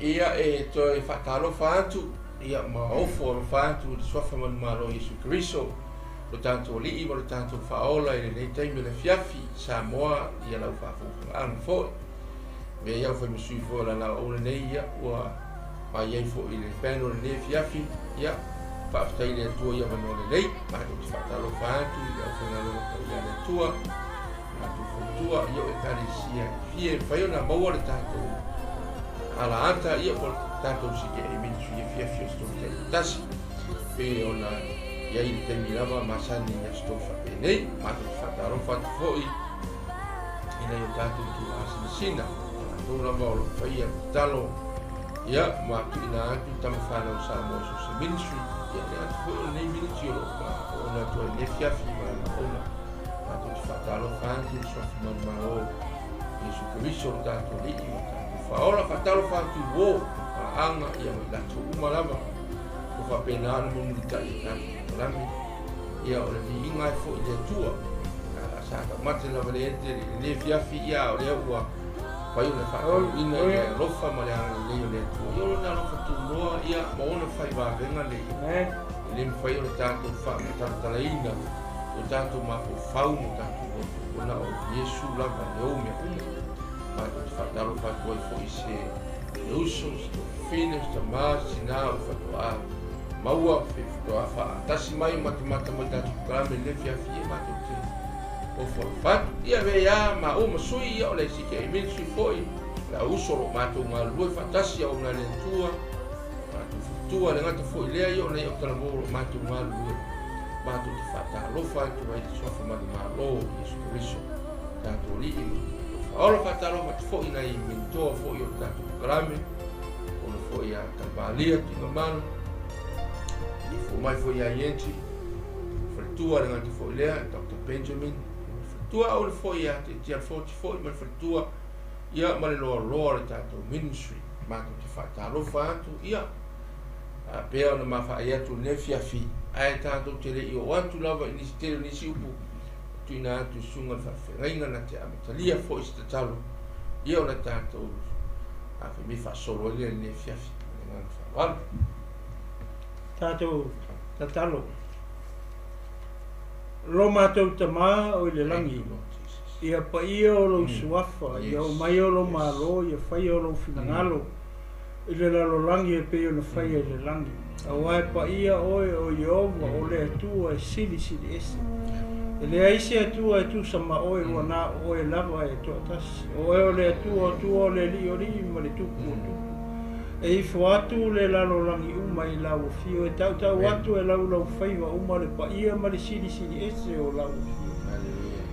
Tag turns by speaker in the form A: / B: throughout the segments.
A: Ia, e toe faatalofa atu, ia, ma ofo alofa atu i le Suafa manumalo o Iesu Keriso, lo tatou Alii ma lo tatou Faaola i lenei taimi o le afiafi, Samoa, ia lau faafogafogaaga foi. Avea ai au fai ma sui foi o la auauna nei, ia, ua mai ai foi i le panel i lenei afiafi, ia, faafetai i le Atua i avanoa lelei. Matou te faatalofa atu i le aufaigaluega paia a le Atua, matou faletua, ia o Ekalesia e fia e mafai ona maua le tatou alaata, ia po o le tatou CKA Ministry afiafi o aso Tolu taitasi, pe ona i ai le taimi lava masani i aso Tolu faapenei. Matou te faatalofa atu foi i nai o tatou itulā sinasina, o latou lava o lo o faia le tatalo, ia, ma tuuina atu tama fanau Samoa i so o se ministry, ia le atu foi o lenei ministry o lo o ona atu ai lenei afiafi ma lana auauna. Matou te faatalofa atu i le Suafa manumalo Iesu Keriso lo tatou Alii ma tatou Faaola. Faatalofa atu i uo, paaga, ia ma i latou uma lava ua faapena ona mulimulitai i tatou polokalame. Ia o le viiga ai foi i le Atua. Sa taumate lava le ete i lenei afiafi, ia o lea ua mafai ona faataunuuina i le alofa ma le agalelei o le Atua. Ia o lona alofa tunoa, ia ma ona fai vavega le e le mafai ona tatou faamatalatalaina o tatou mafaufau ma tatou loto, ona o Iesu lava e ou mea uma. Matou te faatalofa atu ai foi i se uso, se toafine, se tama, se tinā o faatoa maua, faatoa faatasi mai matamata mai tatou polokalame i lenei afiafi, ia matou te ofo alofa atu. Ia avea ia maua ma sui, ia o le CKA Ministry foi, le au uso o lo o matou galulue faatasi auauna a le Atua, matou faletua, le gata foi lea, ia o nai autalavou o lo o matou galulue, matou te faatalofa atu ai i le Suafa manumalo o Iesu Keriso, tatou Alii ma tatou Faaola. Faatalofa atu foi i nai menitoa foi o le tatou polokalame, ona foi ia Kalvalia Tuigamalo, fo mai foi ia Ienti, faletua le gata foi lea, Dr. Benjamin, faletua aule foi ia Te Tialfoti foi ma le faletua, ia ma le loaloa o le tatou ministry. Matou te faatalofa atu, ia, pea ona mafaai atu i lenei afiafi, ae tatou te le i oo atu lava i nisi tele o nisi upu, tuuina atu i susuga i le faafeagaiga na te amatalia foi se tatalo, ia ona tatou fai mai faasolo ai lea i lenei afiafi. Ma le agaga faaaloalo.
B: Tatou tatalo. Lo matou Tama o i le lagi, ia paia o lou suafa, ia oo mai o lou malo, ia faia o lou finagalo i le lalolagi e pei ona faia i le lagi. Aua e paia oe o Ieova, o le Atua e silisili ese. E leai se Atua e tusa ma oe, ua na o oe lava e toatasi. O oe o le Atua o Atua, o le Alii o alii ma le Tupu o tupu. E ifo atu le lalolagi uma i lau afio, e tautau atu e laulaufaiva uma le paia ma le silisili ese o lau afio.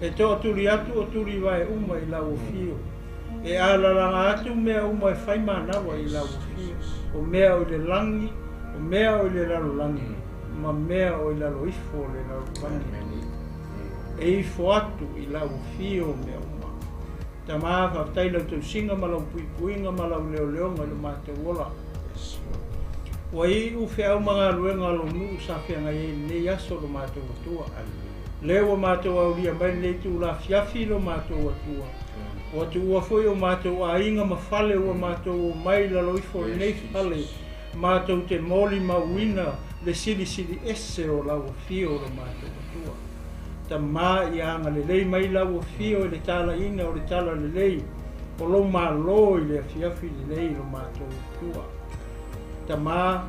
B: E toatuli atu o tulivae uma i lau afio. E alalaga atu mea uma e fai manawa i lau afio. O mea o i le lagi, o mea o i le lalolagi, ma mea o i lalo ifo o le lalolagi. E ifo atu i lau afio mea uma. Tama, faafetai i lau tausiga ma lau puipuiga ma lau leoleoga i lo matou ola. Ua iu feau ma galuega a lou nuu sa feagai ai i lenei aso lo matou Atua. Lea ua matou aulia mai lenei itula afiafi lo matou Atua. Ua tuua foi o matou aiga ma fale ua matou omai i lalo ifo o lenei fale matou te molimauina le silisili ese o lau afio lo matou Atua. Tama, ia agalelei mai lau afio i le talaiina o le tala lelei o lou malo i le afiafi lelei lo matou Atua. Tama,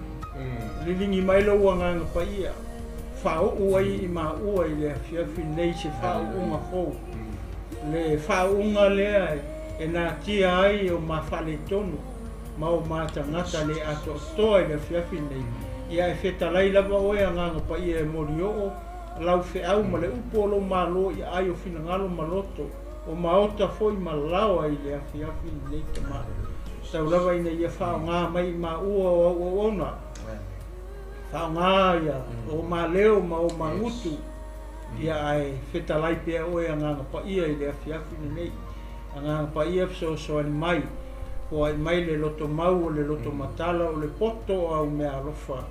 B: liligi mai lou agaga paia, faauu ai i maua i le afiafi lenei se faauuga fou. Le faauuga lea e natia ai o ma faaletonu ma o ma tagata le atoatoa i le afiafi lenei, ia e fetalai lava oe agaga paia e molioo lau feau ma le upu o lou malo i aai o finagalo ma loto, o maota foi ma laoa i le afiafi lenei. Tama, tau lava ina ia faaaoga mai i maua o au auauna, faaaoga ia o maleo ma o magutu, ia ae fetalai pea oe agaga paia i le afiafi lenei. Agaga paia fesoasoani mai, foai mai le loto mau o le loto matala o le poto o au mea alofa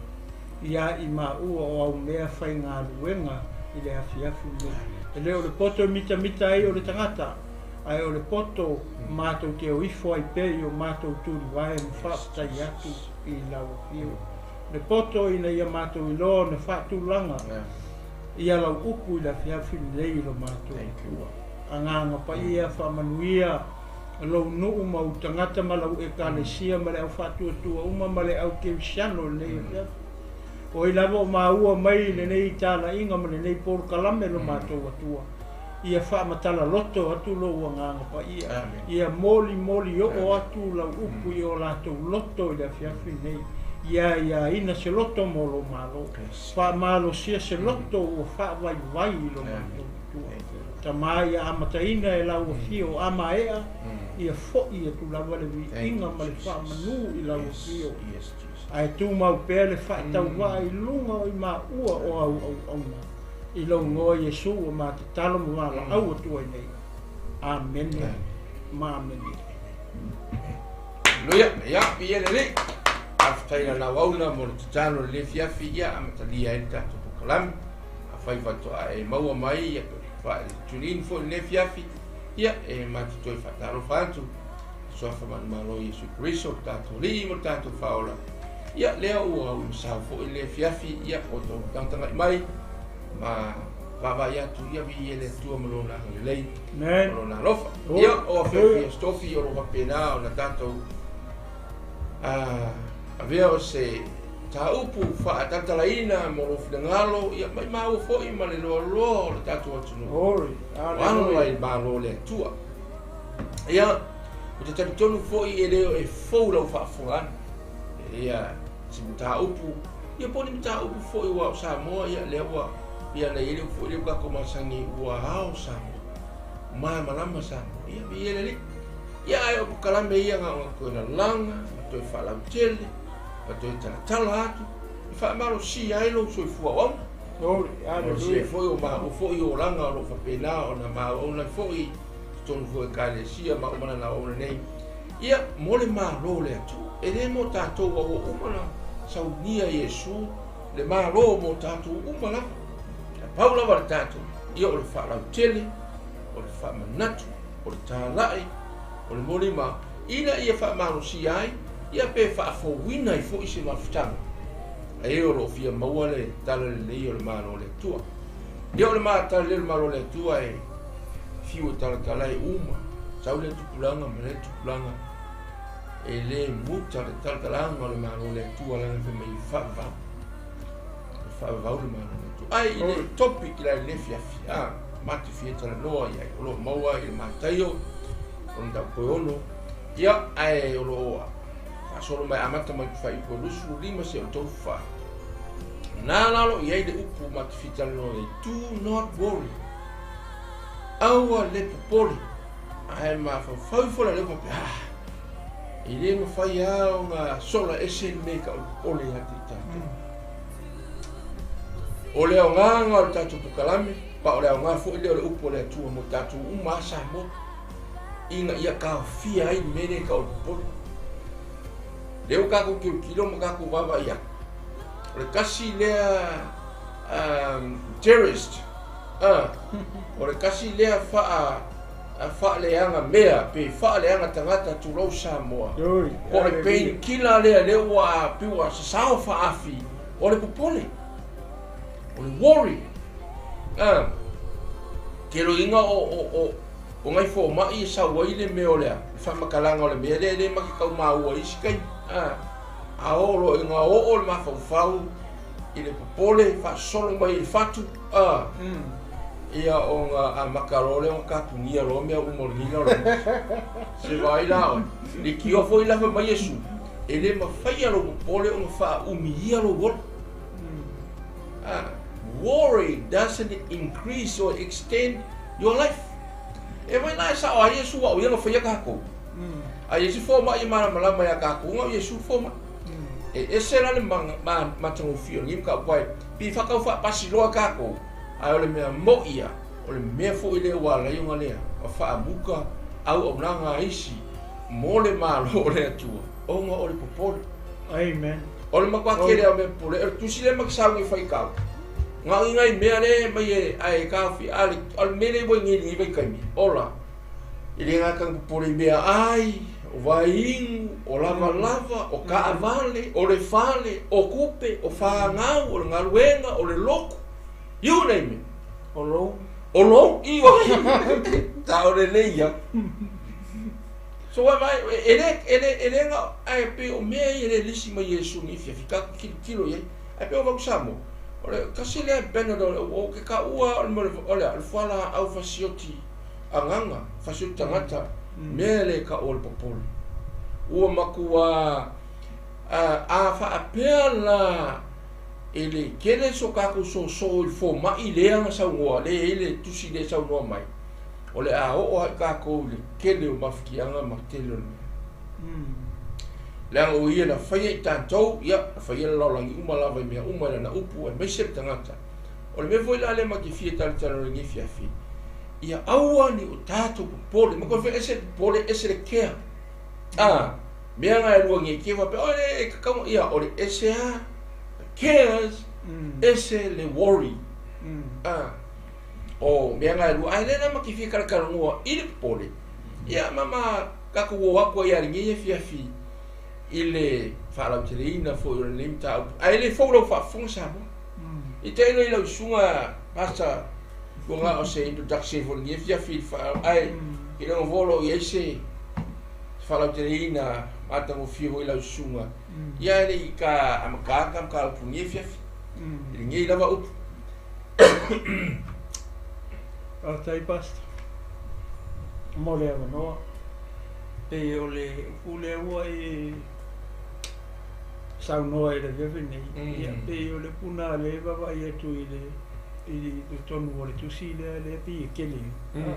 B: ia i maua o au mea faigaluega i le afiafi lenei. E le o le poto e mitamita ai o le tagata, Ae o le poto matou te o ifo ai pea i o matou tulivae ma faafetai atu i lau afio. Le poto ina ia matou iloa ona faatulaga ia lau upu i le afiafi lenei i lo matou Atua. Agaga Paia, faamanuia lou nuu ma ou tagata ma lau Ekalesia ma le au faatuatua uma ma le au kerisiano i lenei afiafi. O ai lava o maua mai i lenei talaiga ma lenei polokalame lo matou Atua, ia faamatala loto atu lou Agaga Paia, ia molimoli oo atu lau upu i o latou loto i le afiafi lenei, ia aiaina se loto mo lou Malo, faamalosia se loto ua faavaivai i lo matou Atua. Tama ia amataina e lau afio a maea, ia foi atu lava le viiga ma le faamanu i lau afio, ae tumau pea le faatauvaa i luga o i maua o au auauna. I lou igoa Iesu ua matatalo ma valaau atu ai nei. Amene ma amene.
A: Haleluia. Ia, viia le Alii. Faafetai la lau auna mo le tatalo i lenei afiafi, ia amatalia ai le tatou polokalame. Afai faatoa e maua mai, ia tune in foi i lenei afiafi, ia e matou toe faatalofa atu. Suafa manumalo Iesu Keriso, le tatou Alii ma le tatou Faaola. Ia, lea ua umasau foi lenei afiafi, ia o outou tagatagai mai ma vaavaai atu, ia viia le Atua ma lona agalelei, ma lona alofa. Ia, o afiafi aso tofi o lo faapena ona tatou avea o se mataupu faatalatalaina mo lou finagalo, ia maimau foi ma le loaloa o le tatou atunuu.
B: Glory.
A: O ala i Malo o le Atua. Ia, ou te talitonu foi e le o e fou lau faafofogaaga. Ia, se mataupu, ia po o ni mataupu foi ua o Samoa, ia lea ua ia na i ai le upu foi lea ua tatou masani, ua ao Samoa, malamalama Samoa, ia viia le Alii. Ia, ae o polokalame ia na ona toe lalaga, ma toe faalautele, ma toe talatala atu, e faamalosia ai lou soifua auauna.
B: Glory.
A: Malosia
B: Hallelujah.
A: foi o maua foi o olaga o loo faapena ona maauauna foi totonu foi ekalesia ma uma na auauna nei. Ia, mo le Malo o le Atua. E le mo tatou ua uma na saunia Iesu le Malo mo tatou uma lava. E pau lava le tatou, ia o le faalautele, o le faamanatu, o le talai, o le molima, ina ia faamalosia ai, ia pe faafouina ai foi se mafutaga. E o loo fia maua le tala lelei o le Malo o le Atua. Ia o le tala lelei o le Malo o le Atua e fiu e talatala e uma, sau le tupulaga ma le tupulaga, e le muta le talatalaga o le Malo o le Atua lana fai mai faavavau. E faavavau le Malo o le Atua. Ai i le topic la le afiafi, ma te fia talanoa i ai, o loo maua i le Mataio, o le mataupu e 6, ia, ae o loo faasolo mai amata mai fuaiupu e 25 seia 34. Na lalo i ai le upu ma te fia talanoa ai, do not worry. Aua le popole. Ae mafaufau ifo la lea faapea, e le mafai lava ona sola ese le mea tau o le popole ia te i tatou. O le aogaga o le tatou polokalame, pa o le aoga foi lea o le upu o le Atua mo tatou uma a Samoa, ina ia taofia ai le mea lea tau o le popole. Lea ua tatou tilotilo ma tatou vaavaai atu, o le tasi lea terrorist, o le tasi lea faaleaga mea pe faaleaga tagata tulou Samoa.
B: Glory.
A: Po o le painkiller lea lea ua piua sasao faafi, o le popole, o le worry. Keloiga o nai fomai e sau ai le mea o lea, le faamatalaga o le mea lea le ma ke tau maua i isi taimi. A oo loa ina oo le mafaufau i le popole faasolo mai i le fatu, ia ona amata loa lea ona tapunia loa mea uma o lenei lalolagi. Se vaai la oe, le tio foi la fai mai Iesu, e le mafaia lou popole ona faaumiia lou ola. Worry doesn't increase or extend your life. E mai la e sao ai Iesu au ia na faia tatou. A ia se fomai e malamalama ia tatou, na o Iesu fomai. E ese la le matagofie o lenei mataupu ai, pi whakau whaapasi loa tatou, ae o le mea mo'i ia, o le mea foi lea ua ala ai ona lea, o faamuka auaunaga a isi mo le Malo o le Atua, ona o le popole.
B: Amen.
A: O le matua tele o mea popole, o le tusi lea ma te sau nei faitau. Na o ngai mea le mai e ae taofi a le o le mea le ua i nei vaitaimi, ola. E le gataga popole i meaai, o vaiinu, o lavalava, o taavale, o le fale, o tupe, o fanau, o le galuega, o le lotu, you name it.
B: O lou.
A: O lou, ioe, ta o lelei ia. So vaavaai, e le, e le, e le na, ae pei o mea ia e le lisi mai Iesu nei afiafi, tatou tilotilo i ai. Ae pei o vau Samoa, o le tasi lea Benadol, ou te taua o le mea o le, o le fualaau fasioti agaga, fasioti tagata, mea lea e tau o le popole. Ua matua a faapea la e le tele so tatou soso i le fomai lea na saunoa, lea e i ai le tusi lea e saunoa mai, o le a oo lava i tatou i le tele o mafatiaga ma tele o le mea. Leaga o ia na faia i tatou, ia, na faia le lalolagi uma lava i mea uma i lana upu aemaise le tagata. O le mea foi la lea ma te fia talotalo i lenei afiafi, ia aua ne i o tatou popole. Ma koe foi ese le popole, ese le kea. A, mea na e lua nei te faapea, oi le e tatau, ia, o le ese a, cares, ese le worry. A, o mea na e lua, ae lea la ma te fia talatalanoa i le popole, ia, ma ma tatou o atu ai lava i lenei afiafi i le faalauteleina foi o lenei mataupu. Ae le fou lau faafofoga Samoa. I tailo i lau susuga Pastor ua na o se introduction foi i lenei afiafi i le faa ae i lona foi o lo o i ai se faalauteleina matagofie foi i lau susuga. Ia ae le i ta amata ta mataupu i lenei afiafi i lenei lava upu.
B: Faafetai Pastor mo le avanoa. Pei o le upu lea ua e saunoa i le afiafi nei, ia pei o le upu lena lea e vaavaai atu i le i totonu o le tusi lea lea pei e tele ai.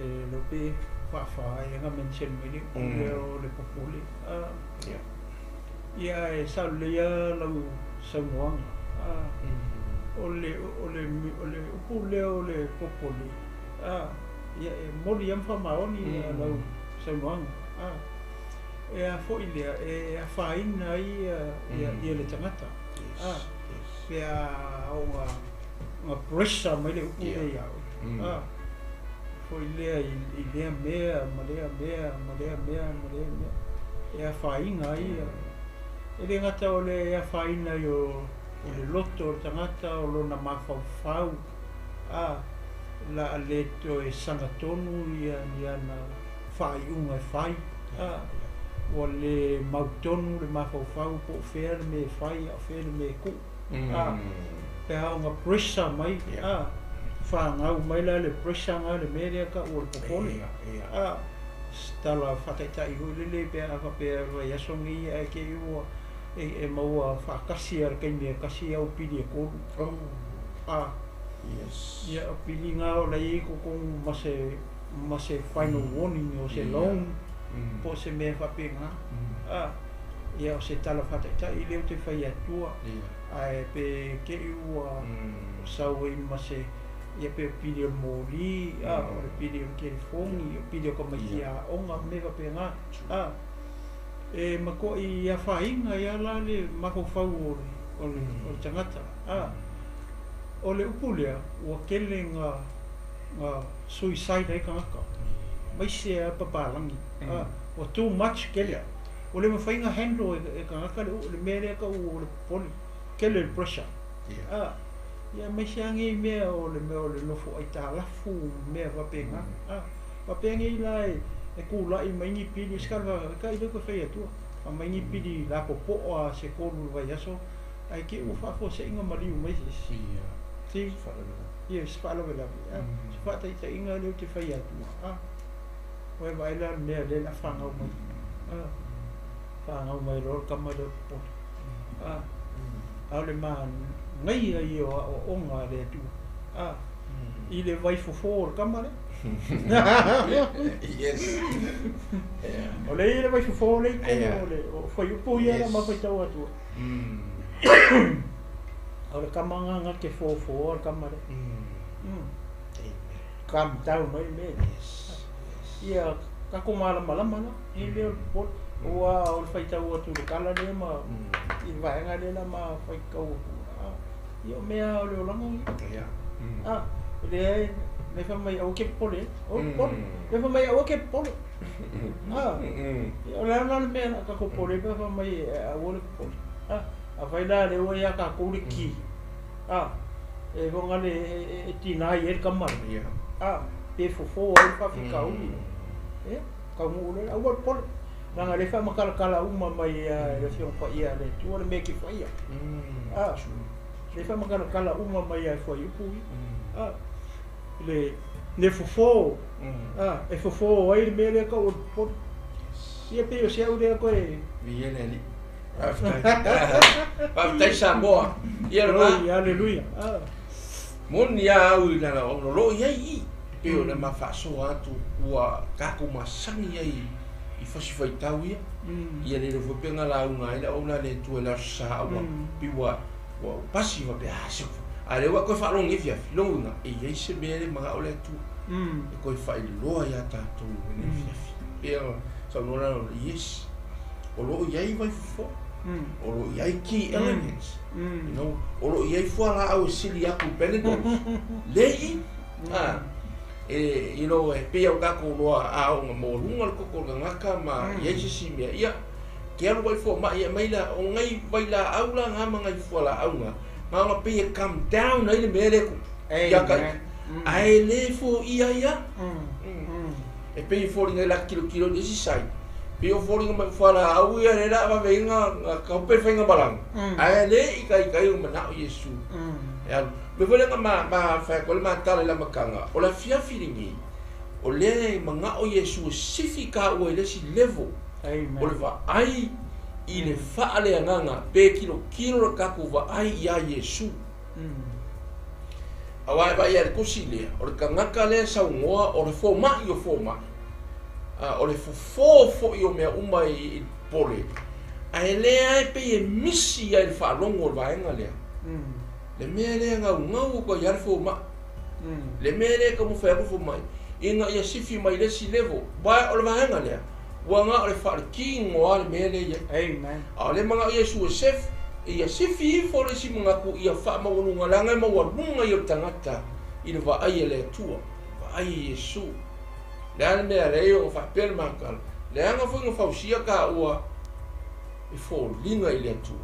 B: E le pe faafa ea na mention mai le upu lea o le popole. Ia ae sao lelei lava lau saunoaga. O le o le o le upu lea o le popole, ia e moni lava ma faamaoni lau saunoaga. E a foi lea, e afaina ai ia le tagata, pe a oo ina pressure mai le upu lea ia oe, foi lea i lea mea ma lea mea ma lea mea ma lea mea, e afaina ai, e le gata o le afaina ai o le loto o le tagata, o lona mafaufau, la a le toe sagatonu ia ni ana faaiuga e fai, a, ua le mautonu le mafaufau po o fea le mea e fai a o fea le mea e tuu, a, pe a oo ina pressure mai, a, fanau mai la le pressure na le mea lea tau o le popole, a, se tala faataitai foi lele pe a faapea o le vaiaso lenei ae te i ua e maua faatasi lava i le taimi e tasi au pili e tolu, a, ia o pili na o la e i ai i totonu ma se ma se final warning o se loan po o se mea faapena. A, ia o se tala faataitai lea ou te fai atua, ae pe te i ua sau ai ma se, ia pe o pili o le moli, a, o le pili o le telefoni, o pili o tamaiti aoga, mea faapena. A, e matuai afaina ai lava la le mafaufau o le, o le tagata. A, o le upu lea, ua tele ina na suicide ai tagata, maise lava papalagi, ua too much tele, ua le mafai ona handle e tagata le mea lea tau o le popole, tele le pressure, ia aemaise lava nei mea o le mea o le nofo aitalafu ma mea faapena, faapea nei la e tulai mai ni pili, se kai lea ou te fai atua, aumai ni pili lapopoa se tolu i le vaiaso, ae te i ua faafuasei ona maliu mai se isi. Si. Ia, se faalavelave, a, se faataitaiga lea ou te fai atua, a, ua e vaai la i le mea lea o le a fanau mai, a, fanau mai loa le tama lea o popole, a, a o le manaia ia o aoaoga a le Atua, a, i le vaifofo o le tama lea.
A: Yes.
B: O lea e i ai le vaifofo lea i totonu o le o fuaiupu ia la ma faitau atua. O le tama na na te fōfōa le tama lea. Calm down mai le mea lea. Ia tatou malamalama la i mea o le popole. Aua o le faitau atu i le tala lea ma i le vaega lea la ma faitau atu, ia o mea lava o le olaga ia. E leai, Le fa mai au ke pole o pole le fa mai au ke pole ah o la la me na ka ko pole fa mai au le pole ah a fai la le o ya ka ko le ki ah e vonga le e tina i el kamar ah pe fofo ai fa fi ka ui e ka mu le au le pole la le fa makala kala uma mai le fion fa ia le tu le me ki fa ia ah le fa makala kala uma mai ai fa ipu ah le le fofo ah e fofo ai le mele ka o pole ia pe o se au le ko e
A: viene ali Faafetai Samoa. Ia
B: lena. Aleluia.
A: Moni a au i lana o lo i ai i. Pe o le mawhaasoa atu ua kākou masani ai i fasi whaitau ia. Ia le lefo pe ngā launga ai la o la le tua la sa ua pi ua pasi wa pe a se. A le ua koe whaalongi e fiafi longa e iai se mea le mga o le atua. E koe whailoa ia tātou i le fiafi. Pe o sa nora yes. O lo i ai vai fofo. O lo i ai key elements. You know, o lo i ai fua la au e sili aku Benidorm. Lei, ah, e, you know, e pia o kako loa a o ngā mōlunga le koko le ngaka ma i ai sisi mea. Ia, ke alu vai fua ma ia mai la, o ngai vai la au la ngā ma ngai fua la au ngā. Ngā ngā pia come down ai le mea le ku. Ia kai. Ai le fo ia ia. E pia fo linga la kilo kilo ni si sai. Pio fo linga mai fua la au ia le la va venga ka pe fenga balang. Ai le i kai kai o mana o Yesu. E alu me fo linga ma ma fa ko le matala la makanga. O la fia filingi. O le manga o Yesu sifi ka o le si level.
B: Amen.
A: O le va ai i le fa le nganga pe kilo kilo ka ku va ai ia Yesu. Awa va ia le kusi le o le kangaka le sa ngoa o le fo ma i o fo ma. O le fofo fo i o mea uma i pole. A e lea e pe e misi ai le whaalongo o le vaenga lea. Le mea lea ngau ngau ko ia le fo ma. Le mea lea ka mo whea fo mai. Inga ia sifi mai le si levo. Wae o le vaenga lea. Ua ngā o le whaale ki ngoa le mea lea ia.
B: Amen.
A: A o le manga ia su e sef. Ia sifi i fo le si mangaku ia wha mawalunga langa e mawalunga i o tangata. I le vaai e le atua. Vaai i Yesu. Le ana mea lea o whapea le makala. Le anga fo inga fausia ka ua e fo linga i le atua.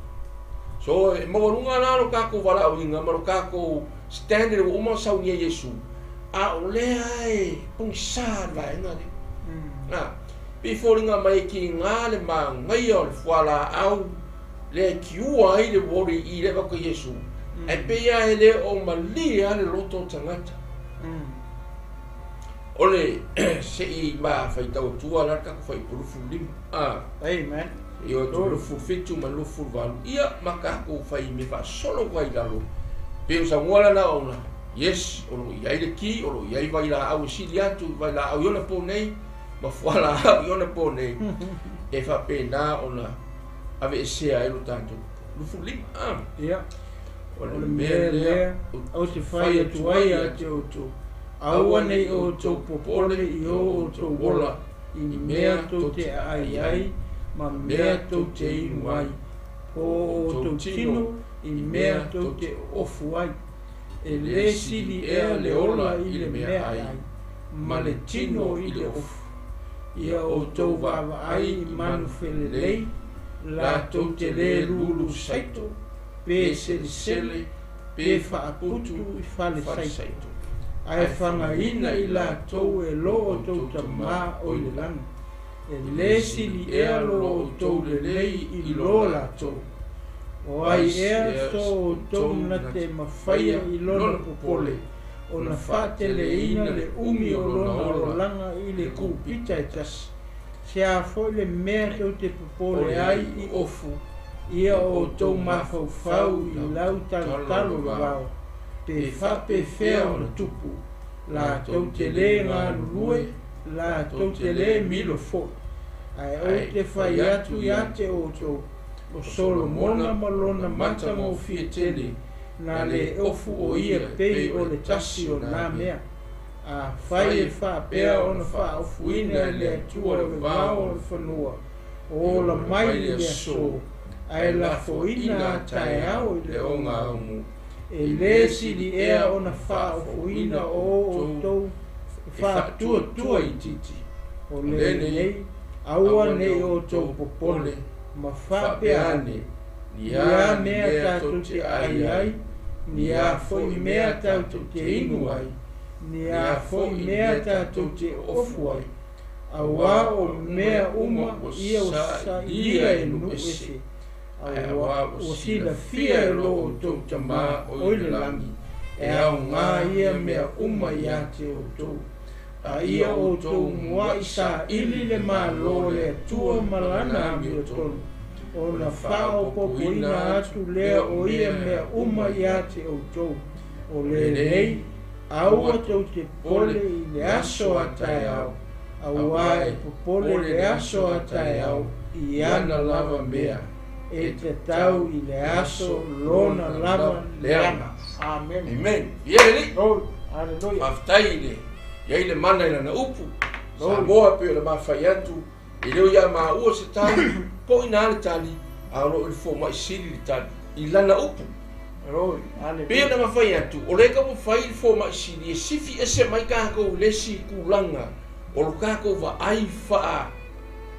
A: So e mawalunga la lo kako wala au inga ma lo kako standard o uma saunia Yesu. A o lea e pongisa le vaenga le. Na, pe fo linga mai ki ngā le mangaia o le fuala au le ki ua ai le wori i le wako Yesu. E pea e le o malia le loto tangata. O le se i ma whaitau tua la kako whai pulufu lima. Ah.
B: Amen.
A: I o tu lufu fitu ma lufu valu. Ia ma kako whai me wha solo wai lalo. Pe o sa ngola na ona. Yes, o lo iai le ki, o lo iai vai la au sili atu, vai la au iona po nei, ma fuala au iona po nei. E wha pēnā ona ave e sea e lo tātou. Lufu lima. Ah.
B: Ia.
A: O le mea lea,
B: o te whai atu ai a te outou. Aua nei o tō popole i o tō wola, i mea tō te ai ai, ma mea tō te inu ai. Po o tō tino, i mea tō te ofu ai. E le sili ea le ola i le mea ai, ma le tino i le ofu. Ia o tō wawa ai i manu whelelei, la tō te le lulu saito, pe selesele, pe whaaputu i whale saito. Ae whangaina i lātou e lo o tau tamā o i le lani. E le sili ea lo o tau lelei i lo lātou. O ai ea so o tau na te mawhaia i lona popole. O na whaateleina le umi o lona olanga i le kūpita e tasi. Se a foi le mea tau te popole ai i ofu. Ia o tau mafaufau i lau talotalo vao. Pe whape whea o na tupu, la tau te le ngā lulue, la tau te le milo fo. Ai o te whai atu i ate o tau, o Solomona ma lona mata ngō fietele, nā le ofu o ia pei o le tasi o nā mea. A whai e whapea o na whaofuina e le atua le vao o le whanua, o la mai le aso, ai la foina a tae ao i le onga aungu. E lē sili ea ona faaofoina o outou faatuatua itiiti. O lenei, aua nei outou popole, ma faapea ane, ni a mea tatou te ai ai, ni a foi mea tatou te inu ai, ni a foi mea tatou te ofu ai, auā o mea uma ia ua sailia e nuu ese, ae ua silafia e lo outou Tamā o i le lagi, e aogā ia mea uma iā te outou. A ia outou muaʻi saʻili le Malo o le Atua ma lana amiotonu, ona faaopoopoina atu lea o ia mea uma iā te outou. O lenei, aua tou te popole i le aso a taeao, auā e popole le aso a taeao i ana lava mea, e tatau i le aso lona lava leaga. Amen.
A: Amen. Ia le Alii.
B: Glory. Hallelujah.
A: Faafetai i le i ai le mana i lana upu. Samoa pei o le mafai atu, e le o ia maua se tali, po o ina le tali, a o loo i le fomai sili le tali i lana upu.
B: Glory.
A: Pei
B: Hallelujah.
A: ona mafai atu, o lea taumafai le fomai sili e sifi ese mai tatou i le isi tulaga o lo tatou vaai faa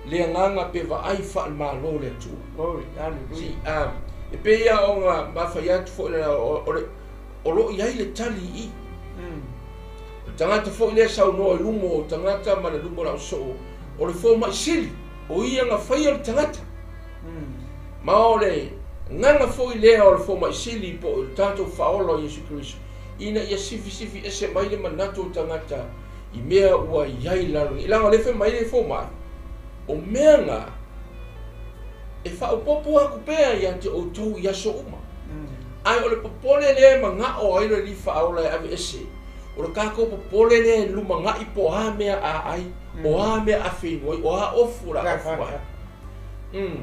A: le agaga pe vaai faalemalo o le Atua.
B: Glory. Hallelujah.
A: Si, e pei lava ona mafai atu foi le o le o loo i ai le tali i i. O le tagata foi lea e saunoa i luma o tagata ma le luma o le ausoo, o le fomai sili, o ia na faia le tagata. Ma o le agaga foi lea o le fomai sili po o le tatou faaola o Iesu Keriso, ina ia sifisifi ese mai le manatu o tagata i mea ua i ai i lalo nei. Leaga o lea e fai mai le fomai, o mea na e faaopoopo atu pea ia te outou i aso uma. Ae o le popole lea e manao ai le Alii faaola e aveese, o le tatou popole lea e lumanaʻi po o a mea a ai, o a mea a feinu ai, o a ofu o le a ofu ai.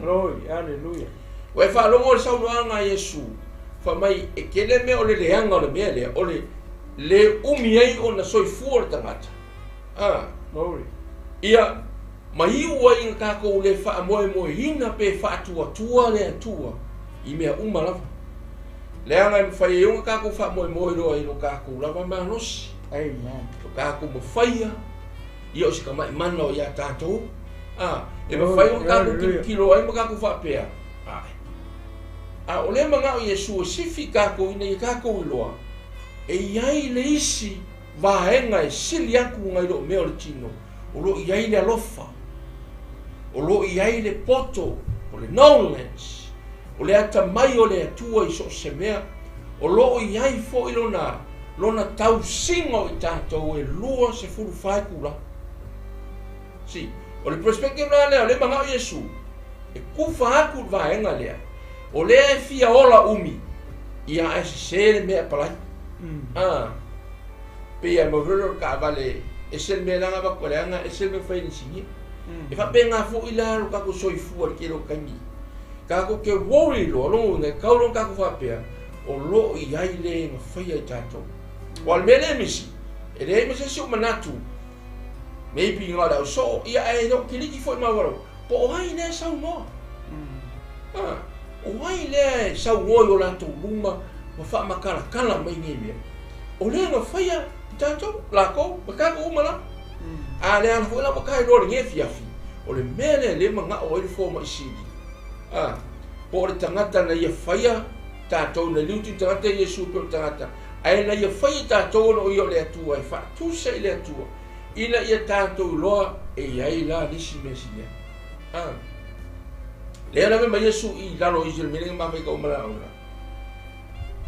B: Glory. Hallelujah.
A: Ua e faalogo i le saunoaga a Iesu, fai mai e tele mea o le leaga o le mea lea, o le le umi ai ona soifua o le tagata.
B: Glory.
A: Ia, ma iu ai ina tatou le faamoemoeina pe faatuatua le Atua i mea uma lava. Leaga e mafai ai ona tatou faamoemoe loa i lo tatou lava malosi.
B: Amen.
A: Lo tatou mafaia, ia o se tamaʻi mana o iā tatou. E mafai ona tatou tilotilo ai ma tatou faapea, ae. A o lea manao Iesu e sifi i tatou ina ia tatou iloa, e i ai le isi vaega e sili atu nai lo mea o le tino, o loo i ai le alofa, o loo i ai le poto, o le knowledge, o le atamai o le Atua i so o se mea, o loo i ai foi lona tausiga o i tatou e 24 itulā. Si, o le perspective la lea, o lea manao Iesu, e kufa atu le vaega lea, o lea e fia ola umi, ia ae sesē le mea e palai. Pei e mavelo le taavale, ese le mea la na avatu e leaga, ese le mea fai e le inisinia. E faapena foi la lo tatou soifua i le tele o taimi. Tatou te worry loa, lona uiga e tau loa ona tatou faapea, o loo i ai le na faia i tatou. Aua o le mea lea e misi, e leai ma se isi o manatu, maybe na o le ausoo, ia ae le o kiliki foi maualalo, po o ai lea e saunoa. O ai lea e saunoa i o latou luma ma faamatalatala mai nei mea. O lea na faia i tatou, lakou, ma tatou uma lava. A le ala foi la ua ta iloa i lenei afiafi, o le mea lea lea e manao ai le fomai sili. Po o le tagata na ia faia tatou, na liuti le tagata Iesu pei o le tagata, ae na ia faia tatou ona o ia o le Atua, e faatusa i le Atua, ina ia tatou iloa e i ai la le isi mea sili atu. Lea la fai mai Iesu i lalo o isi o le mea lea na mafai ka uma laoga.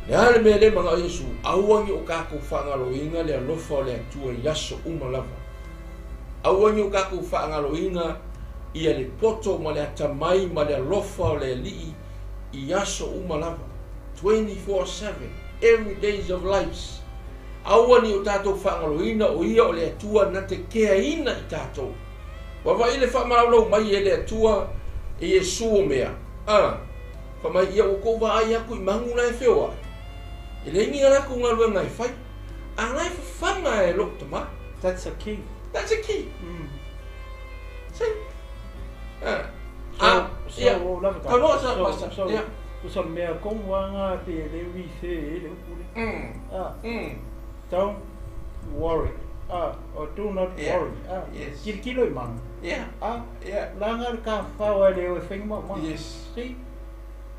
A: Le a le mea lea manao Iesu, aua ne i o tatou faagaloina le alofa o le Atua i aso uma lava. Aua ne i o tatou faagaloina ia le poto ma le atamai ma le alofa o le Alii i aso uma lava. 24/7, every days of lives. Aua ne i o tatou faagaloina o ia o le Atua na te keaina i tatou. Ua vaai le faamalaulau mai e le Atua e Iesu o mea, fai mai ia ua tou vaai atu i manu la e feoai, e leai ni a latou galuega e fai, a la e fafaga e lou Tamā.
B: That's a key.
A: That's a key. See?
B: So,
A: Yeah.
B: love it.
A: Taunoa sa, Pastor.
B: So,
A: Yeah.
B: O sa mea tonu lava lena pe le refer ai le upu lea. Don't worry. Or do not worry. Tilotilo i manu. Laga le tafafao ai le o e fai ni maumau. See?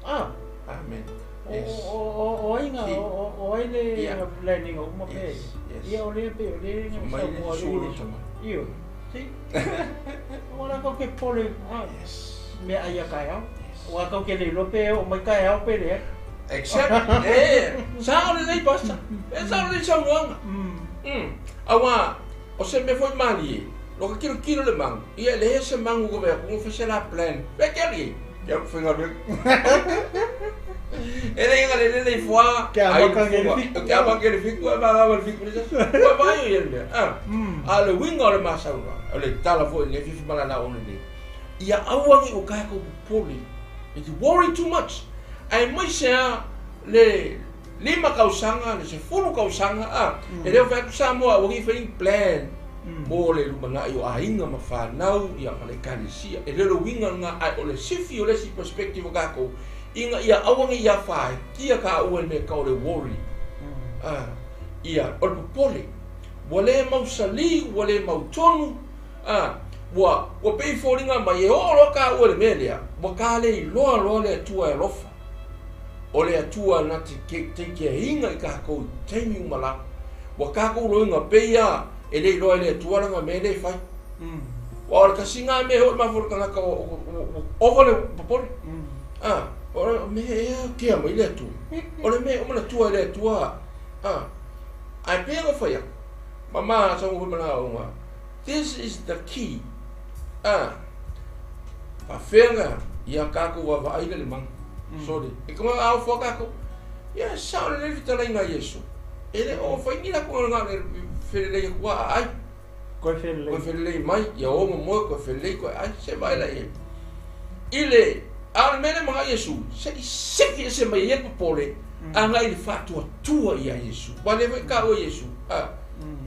A: Amen. Yes.
B: O ai na, o ai le planning o uma mea ia. Ia o lea pei o lea na saunoa ai Iesu. Ioe. See? Aua la tatou te popole mea ai a taeao. Aua tatou te le iloa pe oo mai taeao pe leai.
A: Exactly. E, sao lelei Pastor. E sao lelei saunoaga. Aua o se mea foi malie, lo ka tilotilo le magu, ia e leai se magu ua vaai atu ua fai se la plan. Fea ke alii? Ke alu faigaluega. E le inga le lele ifo a.
B: Ke amata nei le fiku.
A: Ke amata nei le fiku, e magaga le fiku le sasi. Ua vaai o ia le mea. A o le uiga o le masauga, o le tala foi lenei fifi malala ona nei, ia aua ne i o tatou popole. If you worry too much, aemaise lava le 5 tausaga, le 10 tausaga, a, e le o fai atu Samoa ua ni fai ni plan mo le lumanai o aiga ma fanau, ia, ma le ekalesia. E le o le uiga lena, ae o le sifi o le isi perspective o tatou, ina ia aua ne i afatia taua i le mea e tau o le worry. A, ia, o le popole. Ua le mausali, ua le mautonu, a, ua, ua pei e foliga mai e oo loa taua i le mea lea, ua ta le iloa loa le Atua e alofa. O le Atua na te teiteaina i tatou i taimi uma lava. Ua tatou loiga pei a e le iloa e le Atua lana mea lea e fai. Aua o le tasi na mea e oo i le mafaufau o le tagata ua ova le popole. A, o le mea ea kea mai le Atua. O le mea e manatua e le Atua. A, ae pei ona fai atu, ma ma sau foi manaoga, this is the key. A, faafeaga ia tatou vaavaai le magu. Sorry. E ka ao fua tatou. Ia sao lelei le fetalaiga a Iesu. E le o fai ni latou galuega le felelei atu a ai.
B: Koe felelei.
A: Koe felelei mai, ia o momoe koe felelei koe ai, se vaai la i ai. I le, a o le mea lea manao Iesu, se i sifi ese mai ai le popole, agai i le faatuatua ia Iesu. Ua lea foi taua Iesu, a,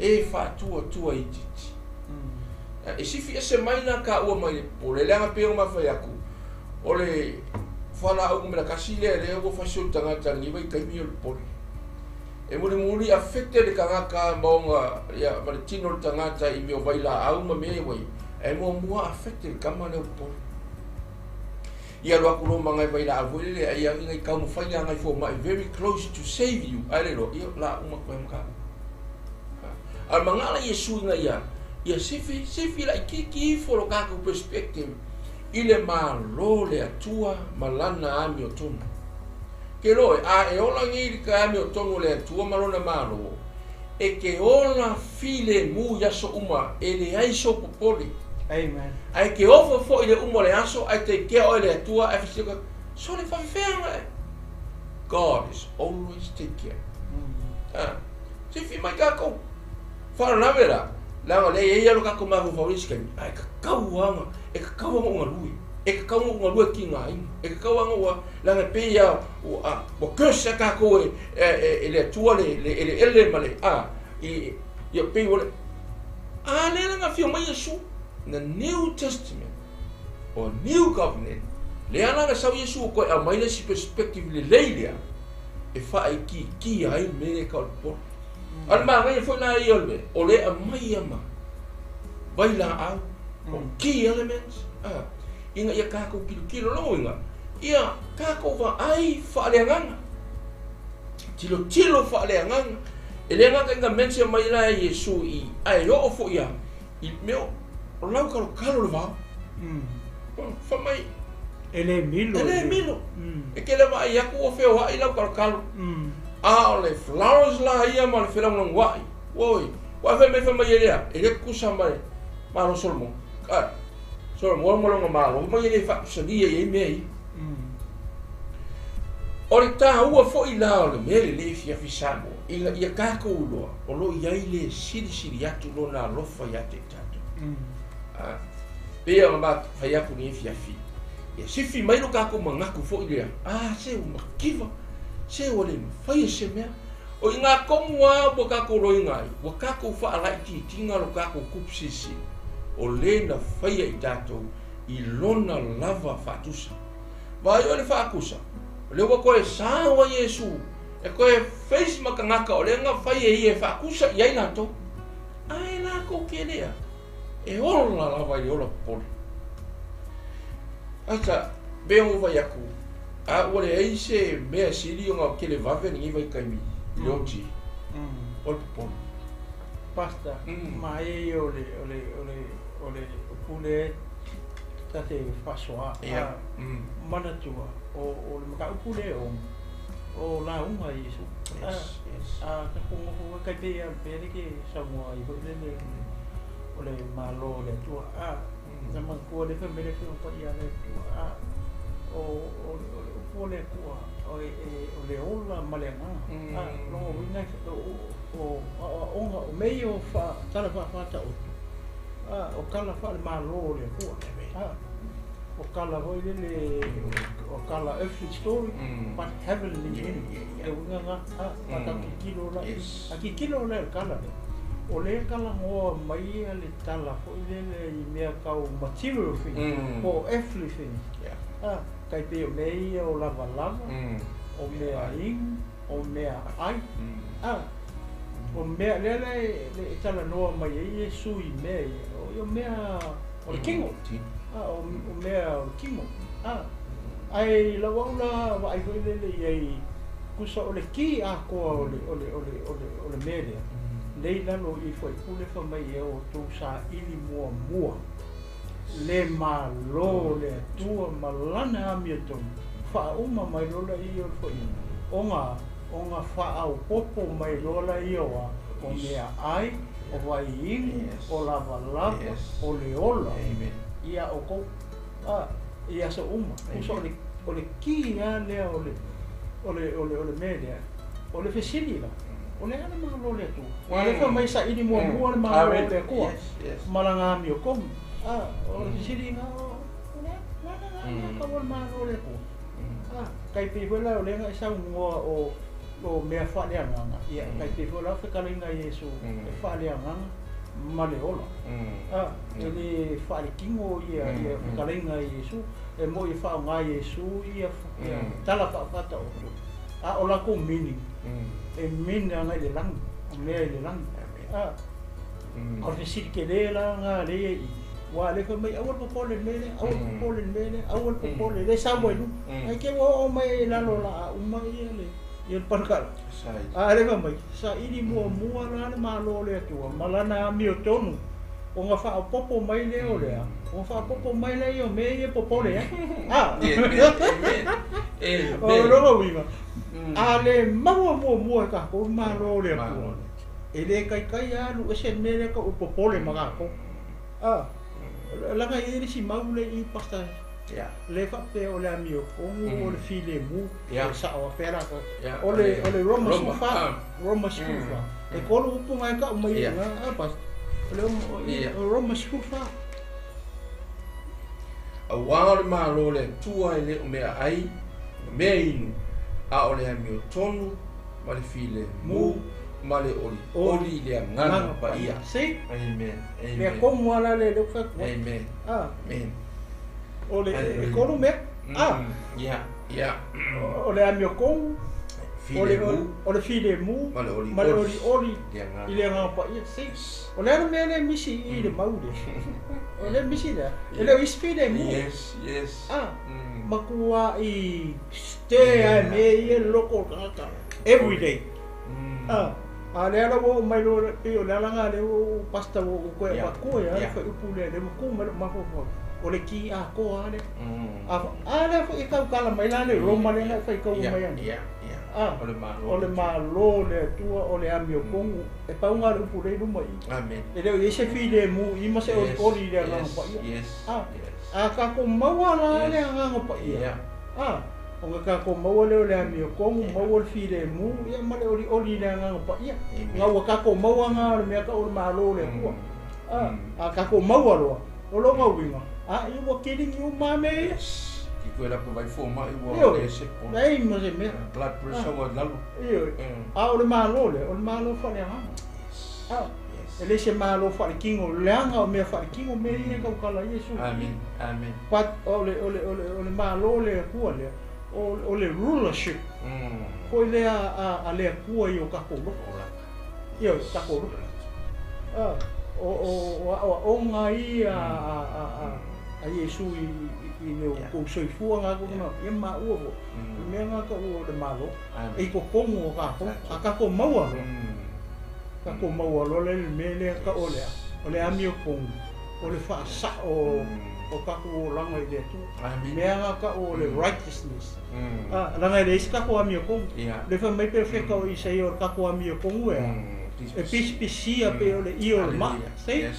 A: e faatuatua itiiti. E sifi ese mai na taua mai le popole, leaga pei ona ma fai atu, o le fualaau numera tasi lea lea ua fasi o le tagata i lenei vaitaimi o le popole. E mulimuli a fete le tagata ma ona, ia, ma le tino o le tagata i mea o vailaau ma mea ia ua i ai, ae muamua a fete le tama lea o popole. Ia alu atu loa ma nai vailaau foi lele, ai ina i taumafai la nai fomai very close to save you, ae le iloa, ia o le a uma atu ai ma taua. A o le magala Iesu ina ia, ia sifi, sifi laitiiti ifo lo tatou perspective i le Malo le Atua ma Lana amiotonu. Ke loe, a e ola nei i le amiotonu o le Atua ma Lona Malo, e ke ola filemu i aso uma, e leai sou popole.
B: Amen.
A: Ae ke ofo foi i le uma o le aso, ae taikea oe e le Atua, ae fesili atu, Sole faafefea? God is always take care. Ah, sifi mai tatou. Faalavelave la, leaga o lea e i ai lava lo tatou mafaufau i le isi taimi, ae tatau lava ona, e tatau lava ona ou galue, e tatau ona ou galue tigaina, e tatau lava ona ua, leaga e pei lava ua, ua curse lava tatou e, e, e le Atua le, le eleele ma le, a, i, ia pei ua le, a lea la na afio mai Iesu, the New Testament, or New Covenant, lea la na sau Iesu ua toe aumai le isi perspective lelei lea, e faaitiitia ai mea ia e tau o le popole. A o le manaia foi la ia o le mea, o lea e aumai ia ma vailaau, o key elements, a, ina ia tatou tilotilo. Lona uiga, ia tatou vaai faaleagaga, tilotilo faaleagaga. E le gata ina mention mai la e Iesu i, ae oo foi ia i mea o lau kalokalo le vao. Fai mai,
B: E le milo.
A: E le milo. E ke le vaai atu ua feoai lau kalokalo. A o le flowers la ia ma le felagolagoai. Oi, ua fai mai fai mai e lea, e le tutusa ma le Malo o Solomona. A, Solomona ma lona Malo, fai mai e le faatusalia i ai mea ia. O le taua foi la o le mea lelei e fiafi Samoa, ina ia tatou iloa o lo o i ai le silisili atu lona alofa ia te i tatou. A, pei ona ma fai atu nei fiafi, ia sifi mai lo tatou manatu foi lea, a se ua mativa, se ua le mafai e se mea. O i ngā tonu lava ua tatou loiga ai, ua tatou faalaitiitiga lo tatou tupu silisili, o le na faia i tatou i lona lava faatusa. Vaai oe le faatusa, Le ua koe saua Iesu e koe face makangaka o le nga fai e ia e faakusa i ai latou. Ae lakou ke lea e ola lava i le ola popole. Ata be o vai aku a ua leai se mea sili ona kele vave lenei vaitaimi i le oti o le popole.
B: Pastor, ma e o le o le o le o le pule ta te faasoa manatua o le mataupu le o lauga i Iesu.
A: Yes, yes.
B: A ka kongo kai pe a pe le ke saunoa ai foi lele o le Malo o le Atua. A na manatua le fe mele fe o paia le Atua. A o le upu o le Atua o le ola ma le agaga. A logo uiga o aoaoga o mea ia o tala faafata'oto. A o tala faalemālō o le Atua. A o kala foi lele o kala earthly story but heavenly meaning. E uiga ga a ta kikilo la a kikilo la le kala le o le kala ngoa mai a le tala foi lele i mea kau material thing po earthly thing. A kai pe o mea ia o lavalava o mea inu o mea ai. A o mea lea le tala noa mai ai Iesu i mea ia o mea o le kingo. A o mea o le kingo. A ai lau au la vaai foi lele i ai kusa o le ki atoa o le o le o le o le o le mea lea lei lalo i fuaipule fa mai e o tou saili muamua le Malo le Atua ma lana amiotonu faauma mai loa laia o le foaiga ona faaopopo mai loa laia o a o mea ai o vaiinu o lavalava o le ola ia outou a i aso uma. Kusa o le ki a lea o le o le o le o le mea lea o le fesili la o le a le Malo le Atua o le fa mai saili muamua le Malo le Atua ma lana amiotonu. A o le fesili na o le a ka o le Malo le Atua. A kai pe foi la o le nga saunoa o mea faaleagaga ia kai pe foi la fetalaiga Iesu e faaleagaga ma le ola. A e le faalekino ia ia fetalaiga Iesu e mo i faaaoga Iesu ia tala faafata'oto. A o lakou meaning e mean agai le lagi o mea i le lagi. A o le fesili kele la ga lea i ua le fai mai aua le popole le mea lea aua le popole le mea lea aua le popole le sau ai luga ai ke ua oo mai i lalo laa uma ia le ia le palakala. A le fai mai saili muamua la le Malo o le Atua ma lana amiotonu ona faaopopo mai lea o lea ona faaopopo mai lea o mea ia popole ai. A o lona uiga a le maua muamua e tatou le Malo o le Atua e le kaikai alu ese le mea lea kau popole ma tatou. A laga i le si mau le i pasta le faapea o le amiotonu o le filemu o le sa'o apea la o le Roma sufa Roma sufa e kolu upu ngai ka'u mai iga a pasta o le Roma sufa.
A: Auā o le Malo le Atua e le o mea ai ma mea inu a o le amiotonu ma le filemu ma le olioli i le Agaga Paia.
B: Si
A: Amen.
B: Mea komu ala le leu fai
A: Amen.
B: A
A: Amen.
B: O le e kolu mea a
A: yeah
B: o le amiotonu o le filemu
A: ma le
B: olioli i le Agaga Paia. Si o le ala mea le misi i le mau le o le misi lea e le o isi filemu.
A: Yes, yes.
B: A makua i stay ai mea ia le loko o le tagata every day. A a le ala ua oo mai loa pei o le alaga lea ua ou pasta ua ou koe avatua ia le fuaiupu lea lea ua tu mai lo'u mafaufau o le ki atoa lea. A lea foi e taukala mai la le Roma lea na e faitaua mai ana. A o le Malo le Atua o le amiotonu e pauga le upu lea i luma i.
A: Amen.
B: E le o i ai se filemu i ma se olioli i le Agaga Paia. A tatou maua la le Agaga Paia. A ona tatou maua lea o le amiotonu maua le filemu ia ma le olioli i le Agaga Paia. Ga ua tatou maua ga o le mea ta'u o le Malo o le Atua. A tatou maua loa o lona uiga a ia ua kiligi uma mea ia.
A: Ki koe la vai fo mai ua le se po.
B: Leai ma se mea.
A: Blood pressure ua lalo.
B: Ioe. A o le Malo lea o le Malo faaleagaga. A e le se Malo faalekino leaga o mea faalekino mea ia e taukala ai Iesu.
A: Amen. Amen.
B: But o le o le o le o le Malo le Atua lea O le rulership foi lea a le Atua i o tatou loto. Ia o tatou loto. O aoaoga ia a Iesu i le outou soifuaga ia maua foi. O le mea lena taua o le Malo. E i totonu o tatou. A tatou maua loa. Tatou maua loa le mea lea taua o le a. O le amiotonu. O le faasao o tatou olaga i le Atua. Mea lena taua o le righteousness. Leaga e leai se tatou amiotonu. Le fai mai perofeta o Isaia o le tatou amiotonu e a. E pisipisia pei o le io o le maa. See?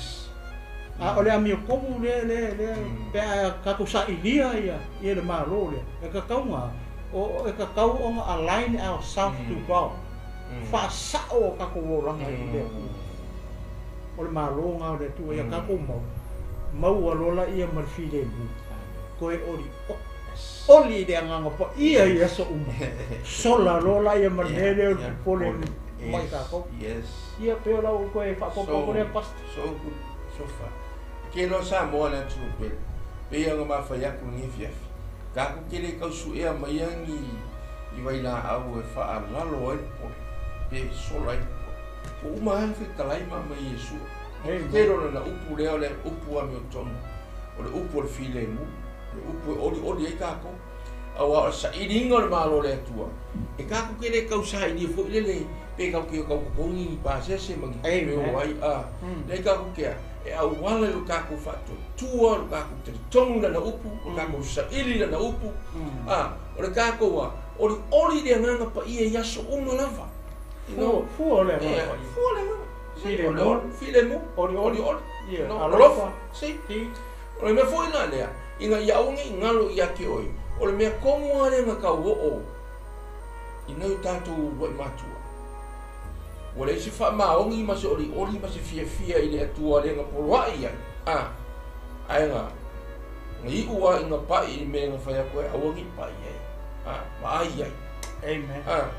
B: A o le amiotonu lea lea pe a tatou sailia ia le Malo lea. E tatau na o e tatau ona align ourselves to God. Faasao o tatou olaga i le Atua. O le Malo na o le Atua ia tatou mau. Maua loa laia ma le filemu. Toe oli oli le agaga paia i aso uma. Sola loa laia ma le mea lea o le popole mai tatou. Ia pei o lau toe faaopoopo lea, Pastor.
A: So good, so far. Ke loa Samoa le atunuu pele. Pei ona mafai atu lenei afiafi. Tatou te le tausuea mai ni i vailaau e faalalo ai le popole. Pe sola ai le popole. Ua uma lava fetalai ma aumai Iesu. Tele o lana upu lea o le upu amiotonu. O le upu o le filemu. O le upu e olioli ai tatou. Aua o le sailiga o le Malo o le Atua. E tatou te le tausailia foi lele pe tatou te o tau totogi ni pasese ma ni tupe o ai a. Leai tatou te a. E auala i lo tatou faatuatua, lo tatou talitonu i lana upu, lo tatou saili i lana upu. A, o le tatou a, olioli le agaga paia i aso uma lava.
B: Fua o le agaga paia.
A: Fua o le agaga.
B: Filemu.
A: Filemu.
B: Olioli.
A: Olioli.
B: Alofa.
A: Si. O le mea foi la lea, ina ia aua nei galo ia te oe, o le mea tonu lava lea na tauoo i nai o tatou uluai matua. Ua leai se faamaoni ma se olioli ma se fiafia i le Atua lea na poloai ai. A, ae na iu lava ina pai i le mea na fai atu ai, aua ne i pai ai. A, vaai ai.
B: Amen.
A: A,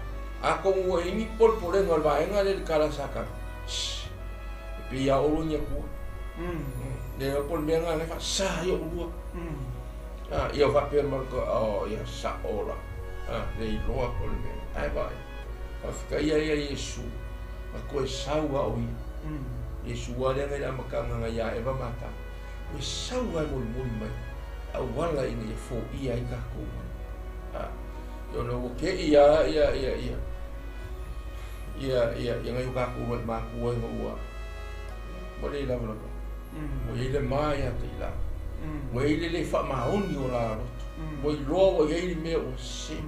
A: atonu ua i ai ni polepolega o le vaega lea i le tala a Satana. Shh, e pei lava o oulua ni Atua. Le iloa po o le mea lena o lea e faasa ai oulua. A, ia faapea mai le oh, ia sao la. A, le iloa po o le mea. Ae vaai. Faafetai ai ia Iesu, na toe sau lava o ia. Iesu lava lea na i le amataga na ia Eva ma Atama. Toe sau lava e molimoli mai, auala ina ia foia ai tatou mai. A, ona ua te'i lava ia ia ia ia ia ia nai o tatou uluai matua ina ua ua le lavalava. Ua i ai le ma ia te i latou. Ua i ai le le faamaoni o la loto. Ua iloa ua i ai le mea ua sese.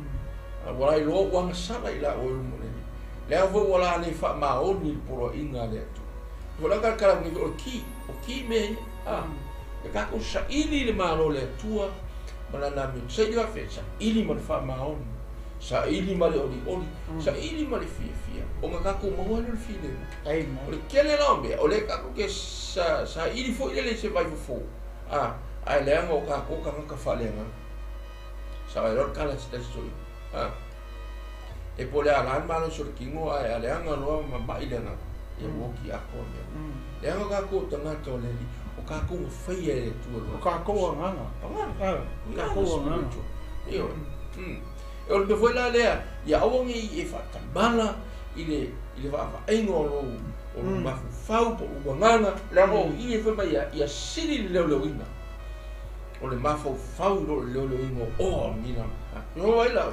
A: Ua iloa ua agasala i laua i luma o le Alii. Leaga foi ua la le faamaoni i le poloaiga a le Atua. O le a o le ki, o ki mea ia. A, e tatou saili i le Malo o le Atua ma lana amio. Saili faafefea? Saili ma le faamaoni. Saili ma le olioli. Saili ma le fiafia. Ona tatou maua lea o le filemu. O le tele la o mea, o lea tatou te saili foi lele i se vaifofo. A, ae leaga o tatou tagata faaleagaga. Sao ai loa le tala a se tasi soia. A, e po o le a la le malosi o le tino ae a leaga loa ma mai le agaga, ia ua oti atoa mea. Leaga tatou o tagata o le Alii, o tatou na faia e le Atua
B: loa. O tatou agaga.
A: Agaga.
B: O tatou agaga.
A: Ioe. O le mea foi la lea, ia aua ne i e faatamala i le vaavaaiga o lou mafaufau po o lou agaga, leaga o i e fai mai ia, ia sili le leoleoina o le mafaufau i lo le leoleoina o oa o lenei lalolagi. O ai la,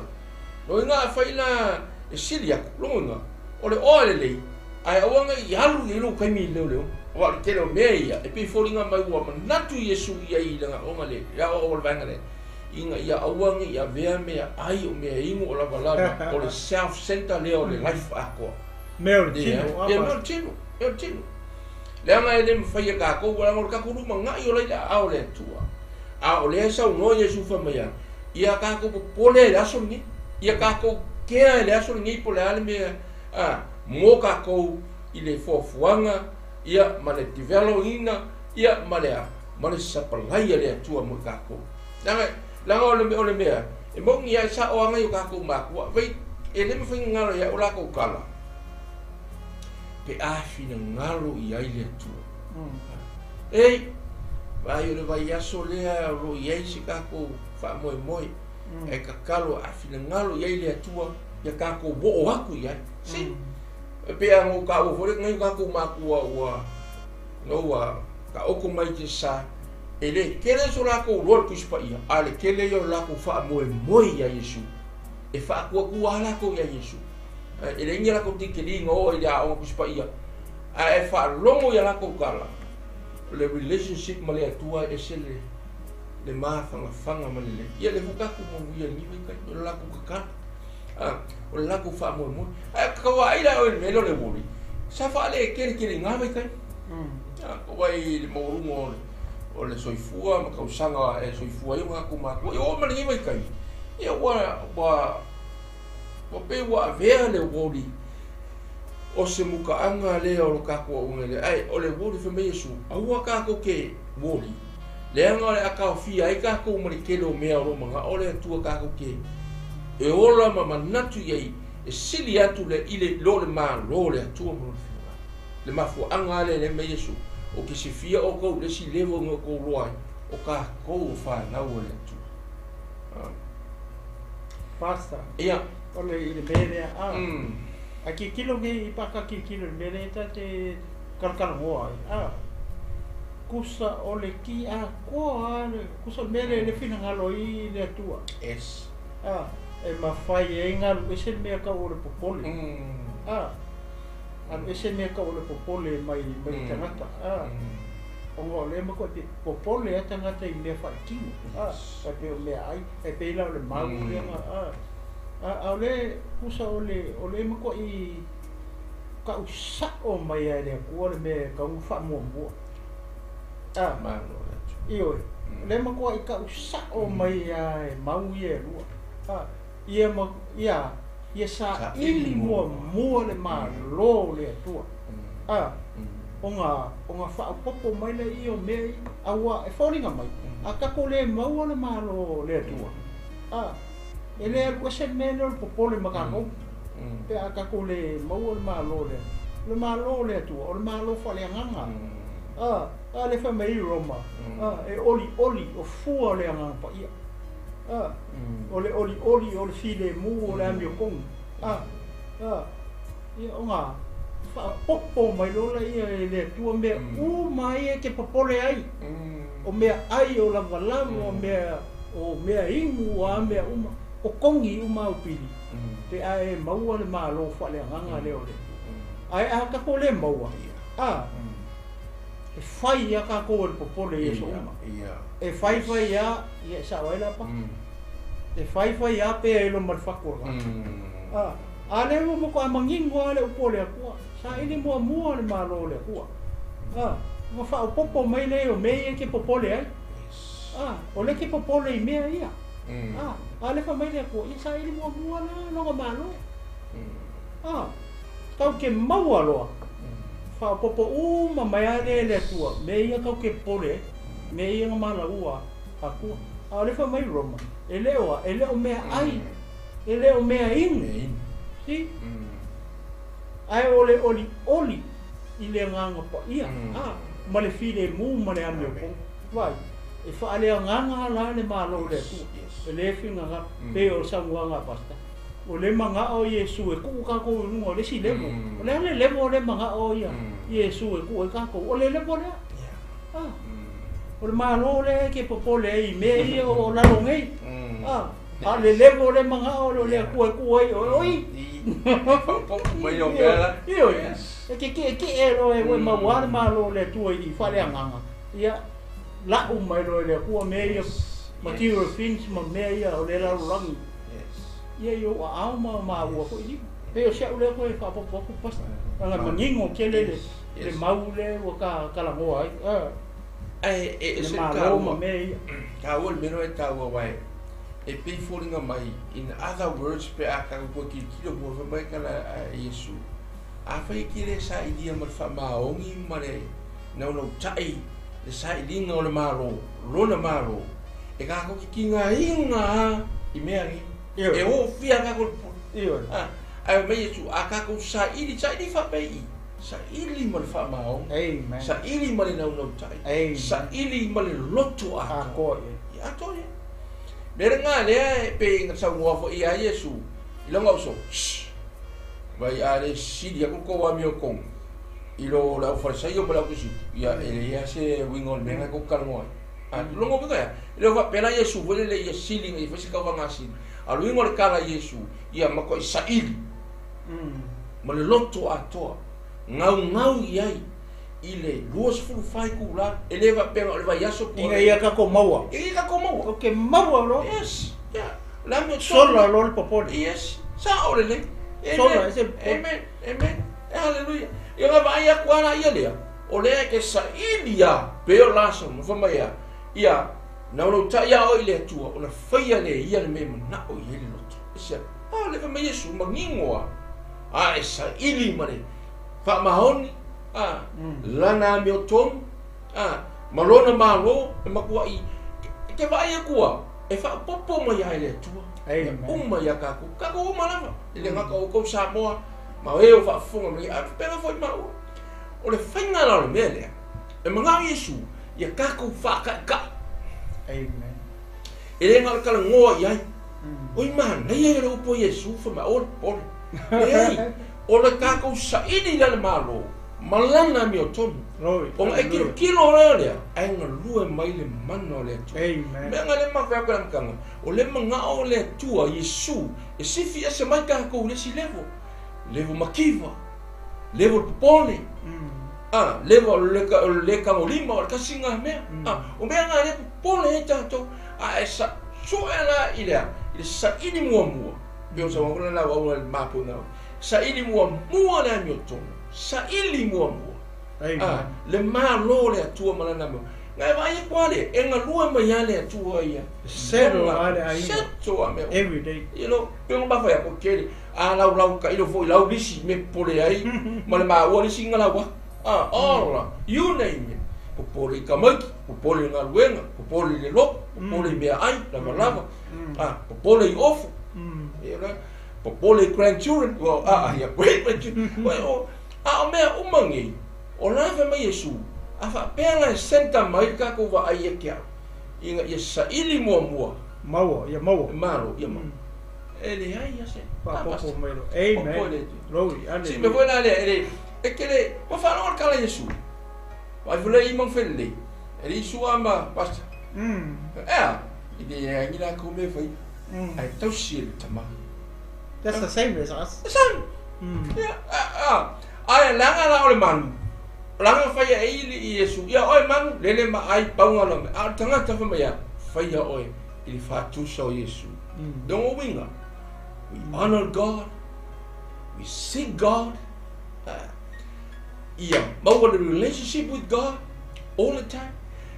A: loiga afai la e sili atu, loiga, o le oa lelei, ae aua ne i alu i ai lou taimi i le leoleoga. Aua o le tele o mea ia, e pei e foliga mai ua manatu Iesu i ai i lana ona le aoao o le vaega lea, ina ia aua ne i avea mea ai o mea inu o lavalava, o le self center lea o le life atoa.
B: Mea o le tino.
A: Ia, mea o le tino, mea o le tino. Leaga e le mafai e tatou, leaga o le tatou lumanai o la i le aao o le Atua. A o lea e saunoa Iesu fai mai a, ia tatou popole i le aso lenei, ia tatou kea i le aso lenei po o le a le mea a, mo tatou i le fuafuaga, ia, ma le develop-ina, ia, ma le a, ma le sapalai a le Atua mo tatou. Leaga, leaga o le mea, e moni lava e sao lava nai o tatou matua, vai, e le mafai ona galo ia o latou tala, pe a finagalo i ai le Atua. Ei, vaai o le vaiaso lea o lo o i ai se tatou faamoemoe. E tatalo a finagalo i ai le Atua ia tatou oo atu i ai. Si, e pei lava ona ou taua foi lea nai o tatou matua ua ina ua taoto mai i sa, e le tele so latou iloa i le Tusi Paia, a o le tele ia o le latou faamoemoe ia Iesu. E faatuatua lava latou ia Iesu. E leai ni a latou tilitiliga oo i le aoga Tusi Paia, ae e faalogo i a latou tala, o le relationship ma le Atua e ese le le mafanafana ma le lelei. Ia lea foi tatou manuia i lenei vaitaimi, o le latou tatalo, o le latou faamoemoe. Ae tau vaai la oe i le mea lea o le worry, sa faaleteletele i na vaitaimi. Aua i le maualuga o le soifua ma tausaga e soifua ai o tatou matua, ia oo mai lenei vaitaimi, ia ua pei ua avea le worry o se mutaaga lea o lo tatou auauna lea. Ae o le worry, fai mai Iesu, aua tatou te worry, leaga o le a taofia ai tatou ma le tele o mea o lo o manao le Atua tatou te e ola ma manatu i ai, e sili atu le i le lo le Malo o le Atua ma lona finagalo. Le mafuaaga lava lea lea mai Iesu, ou te sifia outou i le isi level na outou iloa ai, o tatou o fanau a le Atua.
B: Pastor,
A: Ia.
B: o le i le mea lea, a, a tilotilo nei i paka tilotilo i le mea lea ta te talatalanoa ai, a, tusa o le ti atoa lava, tusa o le mea lea le finagalo ai le Atua.
A: Yes.
B: A, e mafai ai ona alu ese le mea tau o le popole. A, alu ese le mea tau o le popole mai mai le tagata. A, ona o lea matuai popole lava tagata i mea faaletino. A, e pei o meaai, e pei la o le mau lea na, a, a o lea tusa o le o le matuai tau sao mai lava e le Atua le mea e tatau ona faamuamua. A,
A: Malo le Atua.
B: Ioe, o lea matuai tau sao mai lava e mau ia e lua. A, ia ma ia ia saili muamua le Malo o le Atua. A, ona ona faaopoopo mai lea o mea ia, aua e foliga mai, a tatou le maua le Malo o le Atua, a, e le alu ese le mea lea o le popole ma tatou, pe a tatou le maua le Malo o le Atua. O le Malo o le Atua, o le Malo faaleagaga. A, a le fai mai ai Roma, a, e olioli o fua o le Agaga Paia. A, o le olioli o le filemu o le amiotonu. A, a, ia ona faaopoopo mai loa lea e le Atua mea uma ia e te popole ai. O meaai, o lavalava, o mea inu, o a mea uma, totogi uma au pili, pe a e maua le Malo faaleagaga lea o le Atua. Ae a tatou le maua, a, e fai lava tatou e le popole i aso uma. E fai fai lava, ia e sao ai la paka. E fai fai lava pe ai loa ma le fatu o le tagata. A, a lea ua matua manino lava le upu a le Atua, saili muamua le Malo o le Atua. A, ona faaopoopo mai lea o mea ia e te popole ai. A, o lea e te popole i mea ia. A, a lea fai mai le Atua, ia saili muamua la lona Malo. A, tau te maua loa, faaopoopo uma mai lava lea e le Atua, mea ia tau te popole ai, mea ia na malaua Atua. A o lea fai mai Roma, e le o a, e le o meaai, e le o mea inu. Si? Ae o le olioli i le Agaga Paia, a, ma le filemu ma le amiotonu. Vaai, e faaleagaga la le Malo o le Atua. E le finagalo, pei o le saunoaga a Pastor. O le manao Iesu e tuu tatou i luga o le isi level. O le a le level o le manao ia Iesu e tuu ai tatou? O le level lea. A, o le Malo lea e te popole ai i mea ia o lalo nei. A, a o le level le manao o le Atua e tuu ai o oi. Ioe, e te tietie loa e maua le Malo o le Atua i faaleagaga. Ia, lau mai loa e le Atua mea ia, material things ma mea ia o le lalolagi. Ia i ou aao ma maua foi lima. Pei o si au lea koe faaopoopo atu Pastor. Leaga e manino tele le mau lea ua ta talanoa ai.
A: Ae e
B: Le
A: ese le
B: Malo
A: taua.
B: ma mea ia.
A: Taua le mea lea e taua aua e pei foliga mai, in other words, pe a tatou toe tilotilo mua fai mai tala a Iesu, afai e te le sailia ma le faamaoni ma le naunautai le sailiga o le Malo, lona Malo, e tatou te tigaina lava i mea nei. E oofia tatou i le pule. Ae fai mai Iesu, a tatou saili, saili faapei i, saili ma le faamaoni, saili ma le naunautai, saili ma le loto atoa. Ia atoa ia. Mea lena lea e pei na saunoa foi ia Iesu i lona uso, Shh! Vai a le sili aku le tou amiotonu i lo le aufalesaio ma le autusiti, ia e leai lava se uiga o le mea lena tou te talanoa ai. A o lona uiga e a? E le o faapea la Iesu foi lele ia sili ina ia fai se tauvaga sili, a o le uiga o le tala a Iesu, ia matuai saili ma le loto atoa, gaugau i ai i le 24 itula, e le faapea na o le vaiaso po o
B: Ina ia tatou maua.
A: Ina ia tatou maua.
B: Ou te maua loa.
A: Yes. Yeah. O le amiotonu.
B: Sola loa le popole.
A: Yes. Sao lelei.
B: Sola ese le popole.
A: Amen. Amen. Hallelujah. Ia na vaai atu lava ia lea, o lea e te saili lava, pei o Lasaro, ma fai mai a, ia, na ona ou tai lava oe i le Atua, ona faia lea e ia le mea e manao i ai le loto. Aisea? A, lea fai mai Iesu, manino lava, a e saili ma le faamaoni, a, lana amiotonu, a, ma lona malo, e matuai, e te vaai atu lava, e faaopoopo mai lava e le Atua mea uma ia tatou, tatou uma lava, e le gata o outou Samoa, ma e o faafofoga mai, ae faapena foi maua. O le faiga la o le mea lea, e manao Iesu ia tatou faataitai.
B: Amen.
A: E le na o le talanoa i ai. Oi manaia ia le upu a Iesu fai mai, aua le popole. Leai, o le tatou saili lea le Malo ma lana amiotonu. Ona e tilotilo loa lea, ae galue mai le mana o le Atua.
B: Amen.
A: Mea na le mafai atu i le amataga, o le manao o le Atua, Iesu, e sifi ese mai tatou i le isi level. Level mativa, level popole, a, level o le, o le tagolima, o le tasi na mea. A, o mea na lea popole ai tatou. A e sa, sue la i le a, i le saili muamua, pei o saunoaga la au le mapu na. Saili muamua le amiotonu, saili muamua. A, le Malo o le Atua ma lana amiotonu. Na e vaai atu lava lea, e galue mai lava le Atua ia.
B: Settle lava le aiga.
A: Settle lava mea uma.
B: Every day.
A: You know, pei ona mafai atu, tele. A laulau tailo foi lau lisi me popole ai ma le maua lisi na lau atu. A, all, you name it. Popole i tamaiti, popole i galuega, popole i le lotu, popole i meaai, lavalava. A, popole i ofu. You know, popole i grandchildren, well, a, ia great grandchildren. Well, a o mea uma nei, o la fai mai Iesu, a faapea la e centre mai le tatou vaai ia te au, ina ia saili muamua.
B: Maua, ia maua.
A: Malo, ia maua. E leai lava se.
B: Faaopoopo mai loa. Amen. Glory, hallelujah.
A: Si mea foi la lea, e le, e te le, ua faalogo le tala a Iesu. Vaai foi lea i mang felelei, e le Iesu lava ma pastor. Ea, e leai ni latou mea e faia, ae tausi e le tama.
B: That's the same as us.
A: The same. Ia, a, ae leaga la o le manu. Leaga faia e i Iesu, ia oe manu, lele ma ai pauga lau mea. A o le tagata fai mai a, faia oe i le faatusa o Iesu. Lona uiga, we honor God, we seek God, ia maua le relationship with God all the time.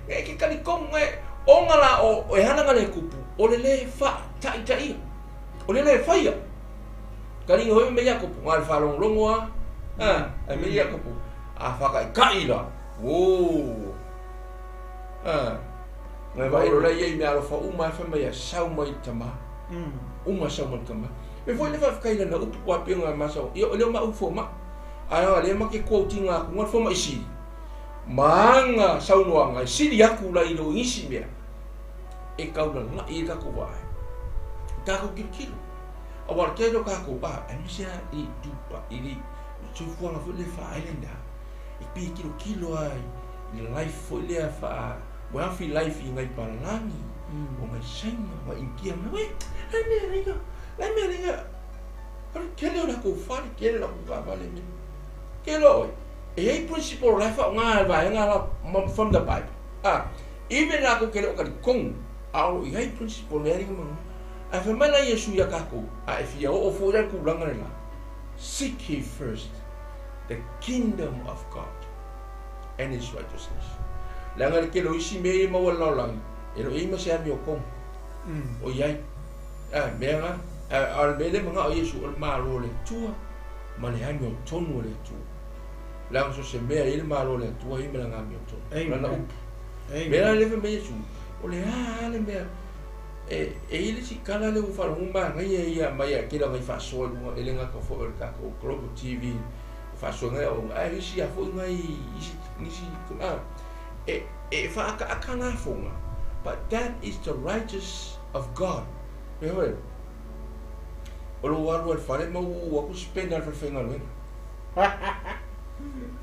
A: E ke talitonu e, ona la o e hana ngā le kupu, o le le whaataitaia, o le le whaia. Kari hoi me Iakopo, ngā le whaalongolongo a, a, ai me Iakopo, a whakaikai la, woo, a, ngai vaai la ia i mea alofa uma e whai mai a sau mai tama, uma sau mai tama. Me foi le whawhikai lana upu kua pia ngā masao, ia o leo ma upu ma, a nga le ma ke kua uti ngā ku ngā whama i siri. Maanga saunoaga e sili aku la i lo isi mea, e kaulala'i ai takou vaai, takou kilokilo. Aua o le tele o takou a, aemaise lava i tupa i le soifuaga foi lea faa-islander, e pei e kilokilo lava i le life foi lea faa wealthy life i nai palagi, o nai Saina, o nai Initia, uē, la e mea lea, la e mea lea, o le tele o latou fale, tele o latou taavale mea. Tele oe. E i ai principle o la e faaaoga e le vaega la from the Bible. A, even latou ke le o talitonu, a o lo o i ai principle lea alii ma mama. Ae fai mai la Iesu ia tatou, a e fia oo foi la i le tulaga le la, seek ye first the kingdom of God and his righteousness. Leaga le tele o isi mea ia e maua i le lalolagi, e le o i ai ma se amiotonu o i ai. A, mea na, a o le mea lea e manao Iesu, o le Malo o le Atua ma le amiotonu o le Atua. Leaga so se mea e i ai le Malo o le Atua e i ai ma lana amiotonu, lana upu. Mea la lea fai mai Iesu, o le a lava le mea e i ai le isi tala lea ua faalogo manaia ia aumai a tele o nai faasoa i luga e le gata foi o le tatou Global TV faasoa nai auauna ae isi lava foi nai isi nisi e faataata lafoga, but that is the righteous. of God. E hoe, o lou alu ai le fale ma uu aku spend a le falefaigaluega.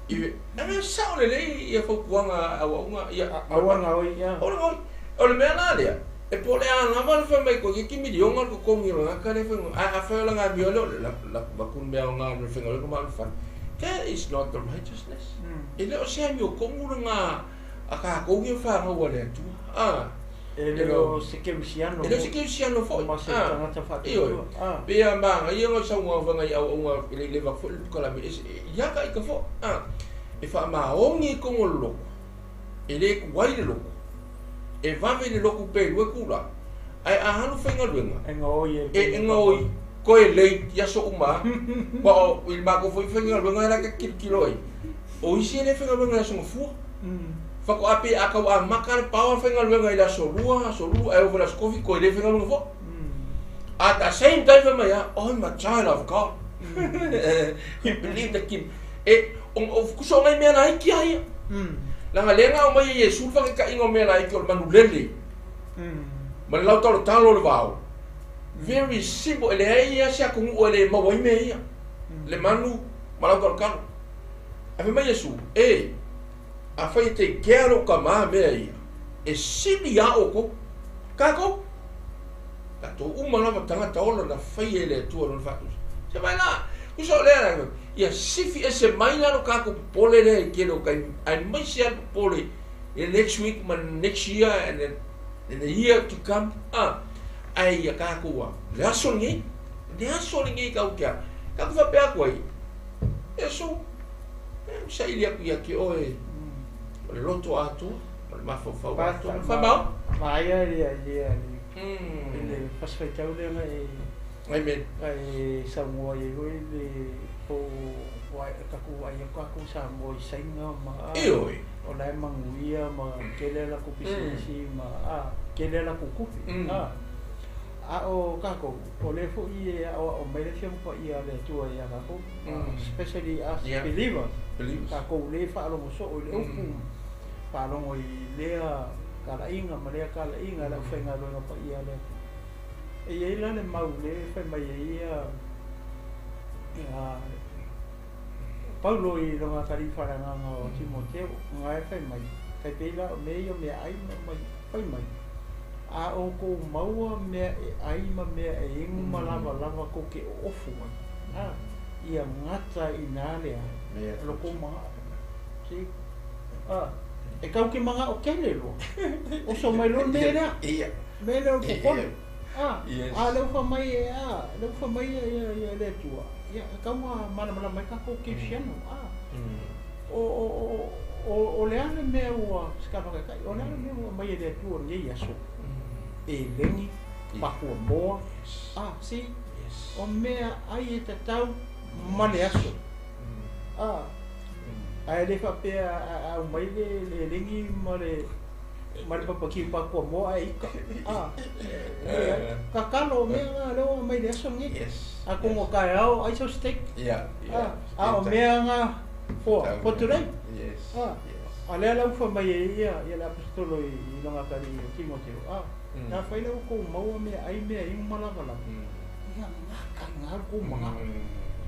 A: I, e sao lelei ia fautuaga auauga ia
B: Auaga oi ia.
A: O le gaoi. O le mea la lea, e po o le a lava le fai mai toeitiiti miliona le totogi o le tagata lea e faigaluega, ae afai o lana amio lea o le avatu le mea aoga i le faigaluega ma alu i le fale, that is not the righteousness. E le o se amiotonu lena a tatou ia fanau a le Atua. A.
B: E le o se kerisiano.
A: E le o se kerisiano foi.
B: Ma se tagata faatuatua.
A: Ioe. Pei a manaia ona saunoa nai auauna e le i leva atu foi le polokalame ia ka ita foi. A. E faamaoni i totonu o le lotu. E le tuai le lotu. E vave le lotu pe lua itula. Ae a alu faigaluega.
B: E gaoi
A: e. E gaoi toe late i aso uma. Aua o i le matou foi faigaluega la e ta te tilotilo ai. O isi e le faigaluega i le aso Gafua. Faatoa pe a tau amata le pao le faigaluega i le aso Lua, aso Lulu ae oo foi i le aso Tofi toe le faigaluega foi. At the same time fai mai lava, I'm a child of God. He believed that he e o tusa o nai mea laiti lava ia. Leaga lea na aumai e Iesu le faataitaiga o mea laiti o le manulele ma le lautalotalo o le vao. Very simple, e leai lava se atunuu e le maua ai mea ia. Le manu ma lautalotalo. Ae fai mai Iesu, e, afai e te ikea lou tama mea ia, e sili a outou. Tatou, tatou uma lava tagata ola na faia e le Atua lona faatusa. Se vai la, tusa o lea, ia sifi ese mai la lo tatou popole lea i tele o taimi, aemaise lava le popole i le next week ma le next year and the, and the year to come, a, ae ia tatou a, le aso lenei, le aso lenei tatou te a, tatou faapea atu ai, Iesu, e saili atu ia te oe o le loto atoa ma le mafaufau atoa ma le faamao.
B: Vaai ia ia le fasi faitau lea na e
A: Amen.
B: Na e saunoa ai foi le po o tatou vaai atu tatou Samoa i Saina ma
A: Ioe.
B: O la e manuia ma tele a latou pisinisi ma tele a latou tupe. A o tatou, o lea foi e aoao mai le Afioga Paia a le Atua ia tatou, especially us believers, tatou lea e faalogo soo i le upu, faalogo i lea talaiga ma lea talaiga a le aufaigaluega paia a le Atua. E i ai la le mau lea e fai mai ai ia Paulo i lona atalii faaleagaga o Timoteo, na e fai mai, tai pei la o mea ia o meaai ma mai, fai mai, A outou maua mea e ai ma mea e inu ma lavalava tou te oofu ai, a, ia gata i ina le a, lo kou manao. See? A, e kau ke manao tele loa. Oso mai loa le mea lea. Mea lea o le popole. A, a lea ua fai mai e a, lea ua fai mai ia ia le Atua, ia e tau ona malamalama ai tatou kerisiano. A, o o o o o le a le mea ua se tala faataitai, o le a le mea ua aumai e le Atua i lenei aso? Eleni, pakuamoa, a, see? O mea ai e tatau ma le aso. A, ae le faapea a aumai le eleni ma le ma le papakiu pakuamoa ae ika. A, leai. Tatalo, o mea na lea ua aumai i le aso lenei. Atonu o taeao ai sau steak. A, a o mea na for, for today. A, a lea la ua fai mai ai ia, ia le aposetolo i, i lona atalii o Timoteo, a, na fai la ua tou maua meaai mea inu ma lavalava, ia gata i ina lo tou manao.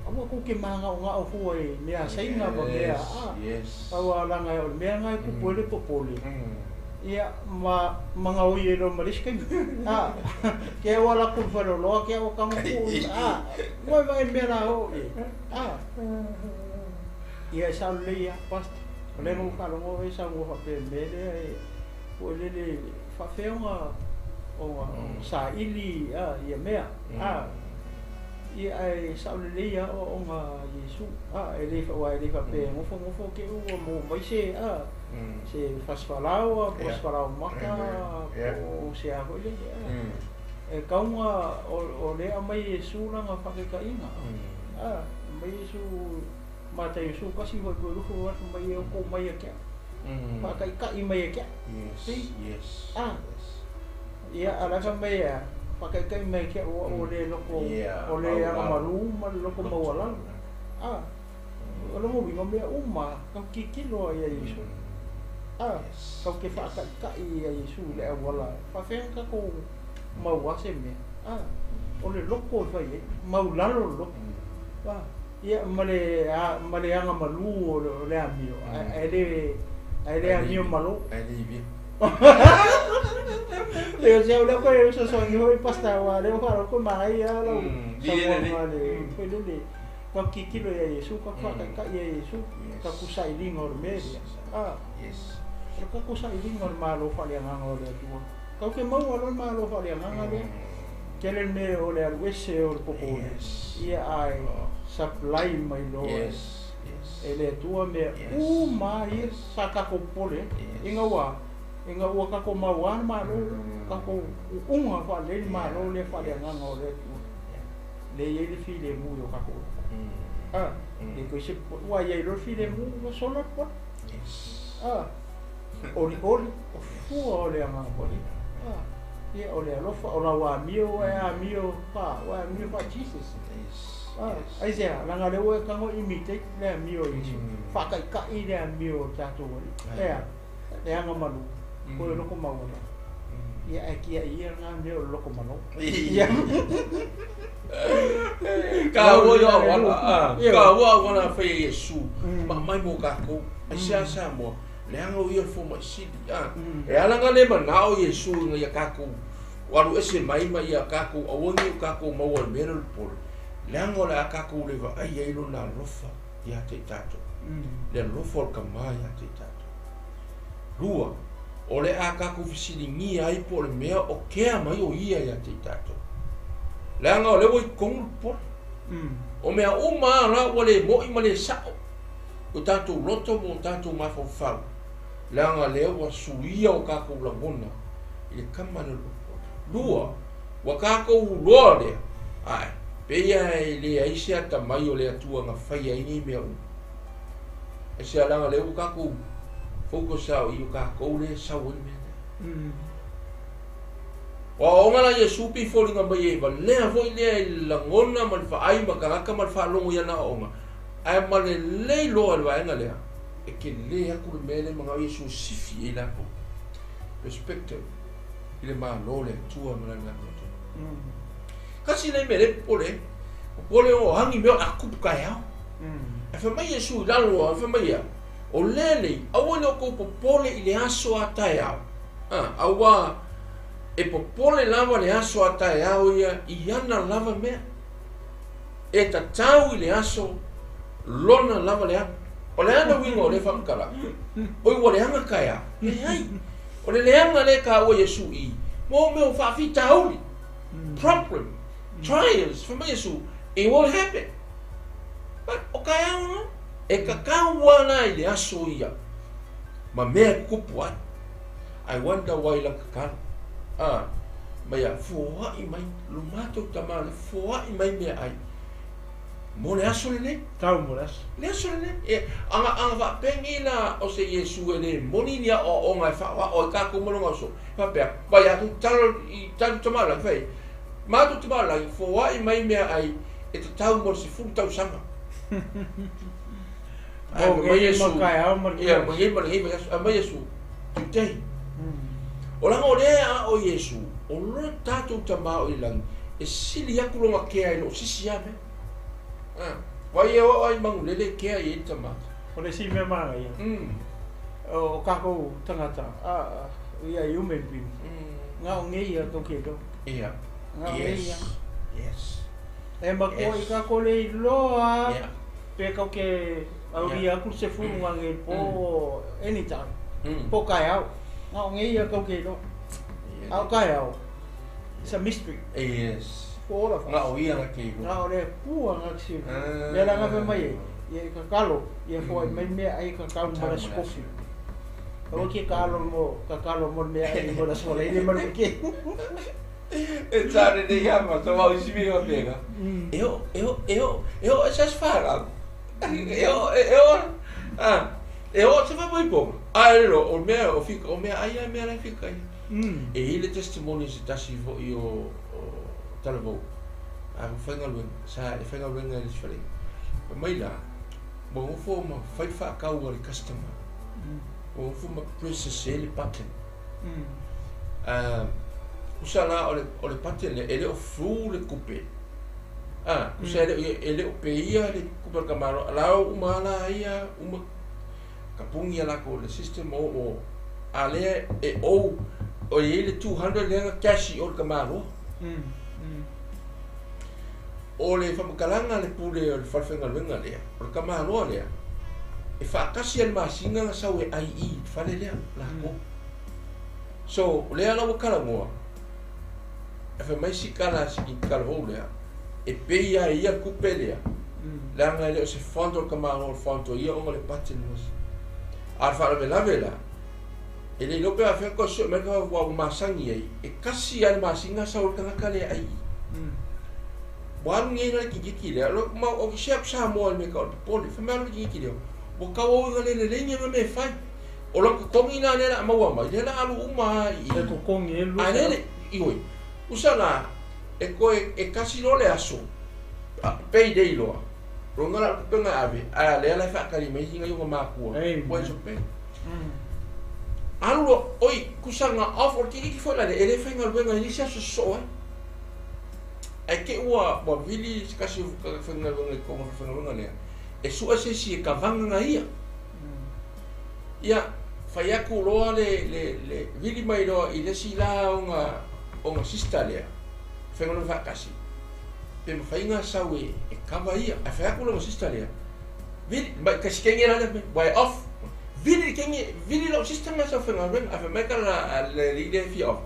B: Aua tou te mānaʻonaʻo fua i mea saina ma mea a, aua leaga o le mea lena e tupu ai le popole, ia ma ma gaoi ai loa ma le isi taimi. A, ke au ala atu i le faleoloa, ke au tago puu, a, ua vaai i le mea la oo i ai. A, ia e sao lelei lava, Pastor. O lea na ou faalogo e saunoa faapea i le mea lea e foi lele faapefea ona ona saili a ia mea a ia ae sao lelei lava aoaoga a Iesu a e le aua e le faapea e nofonofo te i ua maua mai se a se fasifalaoa po o se falaomata po o se a foi lele a e tatau ona o lea e aumai e Iesu lana faataitaiga a aumai Iesu Mataio 18 atu mai e oko mai ia te au. Whaakaikai mai ia te au. See? Ah. Ia, a la fai mai ea, whaakaikai mai ia te au o le loko, o le agamalu ma le loko maualalo. Ah. O lona uiga, o mea uma, kau tilotilo ai ia Iesu. Ah. Kau te whaakaikai ia Iesu i le auala. Faafefea ona tatou maua se mea. A, o le loko e fai ai, maulalo le loko. A, ia ma le ma le agamalu o le amio, ae le amio malo.
A: Ae le ivi.
B: Le se o le ko e so so ngi hoi pasta wa le o ko mai ya lau saunoaga le foi lele ka kikilo ia Iesu ka faataitai ia Iesu ka kusailiga o le mea lea. A, o le ka kusailiga o le malo faaleagaga o le Atua. Kau ke maua loa le malo faaleagaga lea. Tele le mea o le alu ese o le popole. Ia ae supply mai loa e le Atua mea uma ia sa tatou popole ai. Ina ua ina ua tatou maua le malo lea, tatou uuga faalelei le malo lea faaleagaga o le Atua. Le i ai le filemu i o tatou loto. A, le toe se ua i ai loa le filemu ua sola le popole. A, olioli, o fua o le agaga paia. A, ia o le alofa, o lau amio ua e amio fa, ua e amio fa Jesus. A, aisea, leaga lea ua e tago imitate le amio o Iesu. Faataitai le amio o le tatou Alii. Ea, le agamalu, koe loko mauala. Ia ae tiai ia lena mea o le loko malo. Ia.
A: Ka ua ia auala, ka ua auala fai e Iesu, ma aumai mo tatou. Aisea Samoa, leaga o ia le fomai sili. E ala ona le manao Iesu ina ia tatou alu ese mai ma ia tatou aua ne i o tatou maua i le mea lea o le popole, leaga o le a tatou le vaai ai lona alofa ia te i tatou. Le alofa o le tama ia te i tatou. Lua, o le a tatou fesiligia ai po o le mea o kea mai o ia ia te i tatou. Leaga o lea ua i totonu le popole. O mea uma lava la ua le moi ma le sao i o tatou loto ma o tatou mafaufau, leaga lea ua suia o tatou lagona i le kama lea o le popole. Lua, ua tatou uloa lea, ae pei e leai se atamai o le Atua na faia ai nei mea uma. Aisea leaga lea ua tatou focus lava i o tatou lea e sau ai le mea lea. O aoaoga la Iesu pei foliga mai e valea foi lea i le lagona ma le vaai ma tagata ma le faalogo i ana aoaoga, ae ma lelei loa i le vaega lea, e tele atu le mea lea e manao Iesu e sifi ai latou perspective i le Malo o le Atua ma lana amiotonu. Kasi lea mea lea e popole ai, popole o agi mea o le a tupu taeao. Ae fai mai Iesu i lalo, fai mai ia, o lea nei, aua ne i outou popole i le aso a taeao, auā e popole lava le aso a taeao ia i ana lava mea. E tatau i le aso lona lava leaga. O le a le uiga o lea faamatalaga? Oi ua leaga taeao? Leai. O le leaga lea e taua Iesu i mo mea o faafitauli, problem, trials, fai mai Iesu, it will happen. But o taeao na, e tatau lava la i le aso ia ma mea e tutupu ai. I wonder why lana tatalo. A, mai a foai mai lo matou tama le foai mai meaai mo le aso lenei.
B: Tau mo le aso.
A: Le aso lenei. E, aga, aga faapeni la o se Iesu e le moni ni aoaoga e faaoao ai tatou ma lona uso. Faapea, vai atu talo i tatou tamalagi, fai, matou tamalagi, foai mai meaai e tatau mo le 10 tausaga. Ae
B: Mo
A: fai mai
B: nei
A: Iesu,
B: ma taeao ma lenei
A: ia, mo
B: aso.
A: nei ma lenei vaiaso, ae mai Iesu, today. O leaga o lea e ao Iesu, o lo tatou Tama o i lagi, e sili atu lona kea i loo sisi a mea. Vai e oo ai manulele e kea i ai le tama.
B: O le isi mea manaia, o tatou tagata, we are human beings, na o nei ia tou te iloa.
A: Ia.
B: Na o nei ia.
A: Yes.
B: E matua i tatou le iloa, pe tou te aulia atu le 10 nanei po anytime, po o taeao. Na o nei ia tou te iloa. A o taeao, it's a mystery.
A: Yes.
B: For all of us.
A: Na o ia na te iloa.
B: Na o le Atua na te silafia. Lea la na fai mai ai, ia e tatalo, ia foai mai meaai tatau ma le aso kofi. Aua ke tatalo mo, tatalo mo le meaai mo le aso malaia ma le weekend.
A: E tane nei a ma so au isi mea faapena. E o, e o, e o, e o e se aso fanau. E o, e o, a, e o se faamoemoega. Ae le o mea o fika, o meaai lava mea la e fika ai. E i ai le testimony a se tasi foi o Talavou, a ua faigaluega, sa e faigaluega i le isi faleaiga. Fai mai la, ua nofo ma fai le faatau a le customer, ua nofo ma press sese le button. Usa la o le pate le e le o flu le kupe. Ah, usa e le o peia le kupe ka malo. La o uma la ia uma kapungi ala ko le system o a le e o o i le 200 le cash o le kamalo. O le whamakalanga le pule o le whalwhenga lea, o le kamaloa lea, e whaakasi al masinga nga sau e ai i whale lea, la ko. So, lea la wakala ngoa, e wha mai sikala siki kala hou lea, e pei ai ia kupe lea, lea nga lea o se whanto o le kamaloa o le whanto ia onga le pate nuasi. A whaalawe lawe la, e le lope a whea ko sio meka wa masangi ai, e kasi al masinga sau le tangaka lea ai i. Walu ngai na kiki lea, lo ma o ki sia sa mo me ka pole, fa ma le kiki lea. Bo ka o le le le nga me fai. O lo ko kongi na le la ma wa mai, le la alu uma i.
B: E ko kongi e lu.
A: A le i oi. Usa la e ko e kasi lo le aso. Pay day lo. Ronga la penga ave, a le la fa kali mai hinga yo ma ku. Bo so pe. Alu oi kusanga off o kiki ki fo la le ele fa nga lwenga ni sia so so. Ai ke ua ua vili kasi ka whenga lunga ko whenga lunga lea. E sua se si e ka vanga nga ia. Ia, whai aku loa le vili mai loa i le si la o nga sista lea. Whenga lunga whakasi. Pe mawhai ngā sau e kawa ia. Ai whai aku loa sista lea. Vili, mai kasi kenge la lea, wai off. Vili kenge, vili lau sista ngā sau whenga lunga. Ai whai mai ka la le le fia off.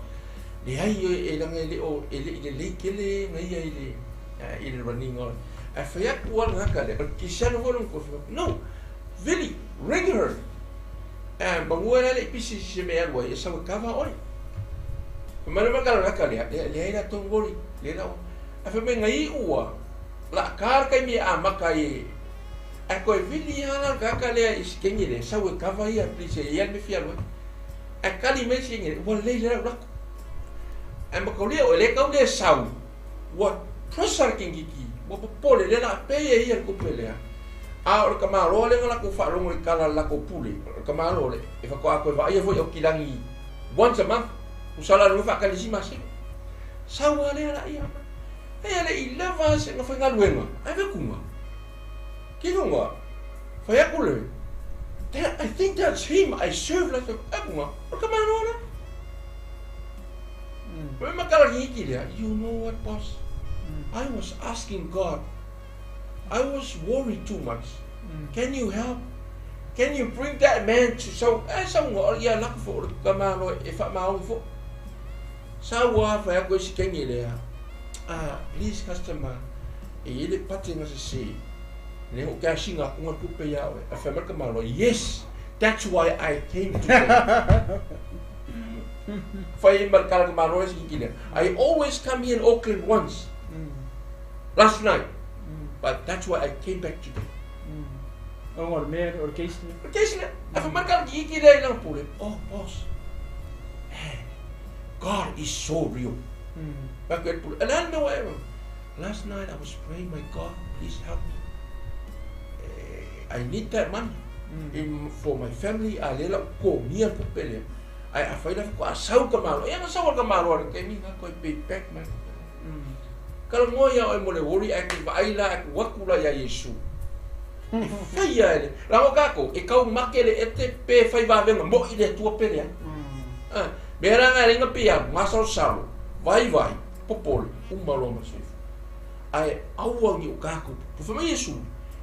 A: Le ai e langa le o e le le le kele ngai ai le i le running on. Ai whai aku ala ngaka le, ki siano volong ko no, Vili, ring her. Mangua le pisi se me alwa e sawa kava oi. Mana makala ngaka le, le ai la tongoli, le la. Ai whai mai ngai ua, la kar kai me a maka e. Ai koe Vili ala ngaka le i sikengi le, sawa kava ia, please, e ia me fia alwa. Ai kali me sikengi le, ua le le lako. Ai makaulia o le kau le sau, ua pressure kingiki, ua popole le la peia ia le kupe lea. A o le kamaloa le ngala ko whaalongo le kala la ko pule, o le kamaloa le, e whakoa koe vaia foi o kilangi once a month, usala le whakalisi masika. Sau a lea la ia. Hei ale i leva se nga whai ngaluenga, ai ve kunga. Ki kunga, whai aku le, I think that's him, I serve like a kunga, o le kamaloa le. You know what, boss? I was asking God. I was worried too much. Can you help? Can you bring that man to so? Ia lak fo kamalo e fa maong fo. Sa wa fa ko si kengi le. Ah, please customer. E ile pate nga se se. Le o ka singa ku nga kupe ya we. A fa kamalo. Yes, that's why I came today. I always come here in Auckland once. Last night. But that's why I came back today.
B: Oh,
A: Oh, boss. God is so real. Last night I was praying, my God, please help me. I need that money. For my family, I let go. Ai a whaila ko a sau ka malo. Ia na sau ka malo ara ke mi nga koe pay back man. Kala ngoa ia oi mo le wori ai ke vaai la ai waku la ia Yesu. E whai ia ele. La o kako, e kau make le ete pe whai wawenga mo i le tua pele. Me ranga e ringa pia, ngasalo salo, vai vai, popole, umalo ma soifua. Ai auangi o kako, pufa mai Yesu,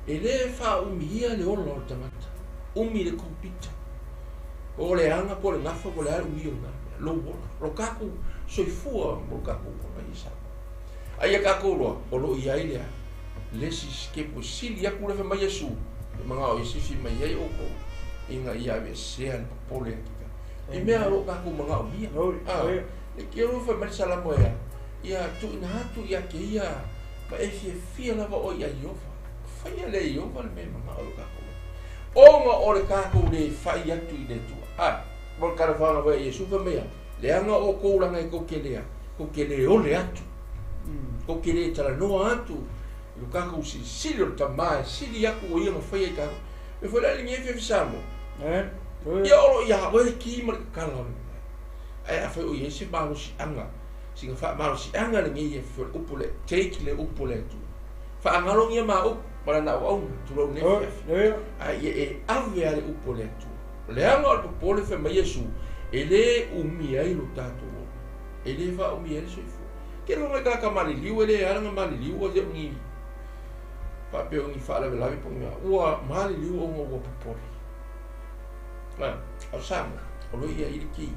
A: e le wha umi ia le ola o le tangata. Umi le kompita. O le anga po le ngafa po le alu umi o ngā mea, lo ola. Lo kako soifua mo lo kako ola i sa. Ai a kako loa, o lo i ai lea, le si skepo sili aku lewe mai Yesu, e mga o isifi mai ai o kou, inga ia ave sea le popole a kika. I mea lo kako mga o mia. Le kia rufa mai salamo ea, ia tu ina hatu ia ke ia, ma e fia fia lava o ia Iova. Whaia le Iova le mea mga o lo kako. Onga o le kako le whai atu i le tua. Ah, mo kala whanga wai Yesu fa mea. Le anga o kou langa i kou ke lea. Kou ke le ole atu. Kou ke le tala noa atu. I lo kako si sili o le tamae, sili aku o ia ma whai ai kako. Me whai lali nge whiwhi samo. Ia olo ia hawe ki ma le kakala o le mea. Ai a whai o ia se malo si anga. Siga faamalosiaga lenei e fia o le upu le take le upu o le Atua. Faagalogia ma upu ma lana auauna tulou nei afiafi. Ae ia e ave a le upu o le Atua. O le aga o le popole fai mai Iesu, e lē umi ai lo tatou ola. E lē faaumi ai le soifua. Tele o nai tagata maliliu e lē ala ona maliliu ua le o ni faapea o ni faalavelave po o ni mea. Ua maliliu ona ua popole. A o Samoa, o lo o i ai le ki.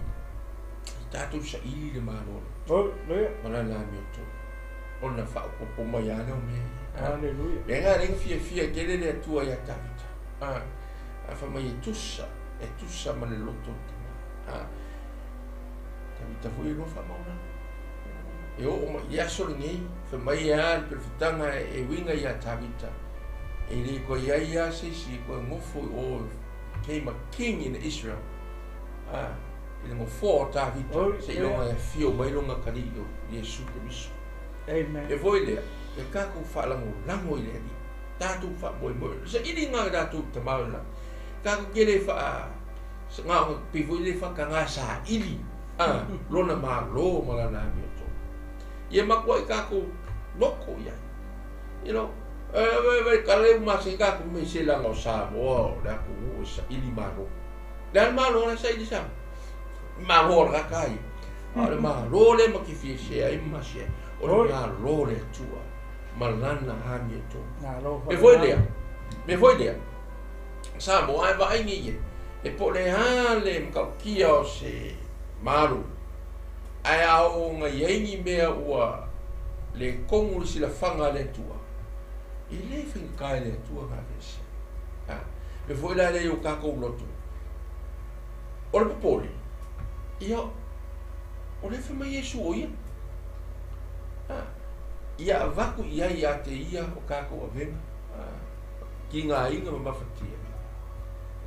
A: I tatou saili le Malo ma lana amiotonu. Ona faaopoopo mai lava lea o mea ia.
B: Aleluia.
A: Mea na lea na fiafia tele le Atua ia Tavita. A fai mai e tusa, e tusa ma le loto o le tama. Tavita foi e lua faamaonaga. E oo mai i le aso lenei, fai mai lava le perofetaga e uiga ia Tavita, e le toe i ai lava se isi e toe nofo i o, became a king in Israel. I le nofoa o Tavita, seiloga e afio mai lona atalii o Iesu Keriso.
B: Amen.
A: E foi lea, ia tatou faalagolago i le Alii, tatou faamoemoe, saili na tatou tama o le lagi. Tatou te le faa na pei foi le faataga saili lona Malo ma lana amiotonu. Ia matuai tatou loto i ai. You know, kala le uma se tatou me se laga o Samoa o le atunuu e saili Malo. Le a le Malo la saili Samoa? Malo o le tagata ia. A o le Malo lea ma te fiasia ai ma masia ai, o le Malo o le Atua ma lana amiotonu. Me foi lea, me foi lea, Samoa e vaai nei e, e po o le a le matautia o se malu, ae a oo ina i ai ni mea ua le tonu le silafaga a le Atua, e lē faigata e le Atua ona aveesea. Me foi la lea i o tatou loto, o le popole, ia, o lea fai mai Iesu o ia. Ia avatu i ai ia te ia o tatou avega, tigaina ma mafatia.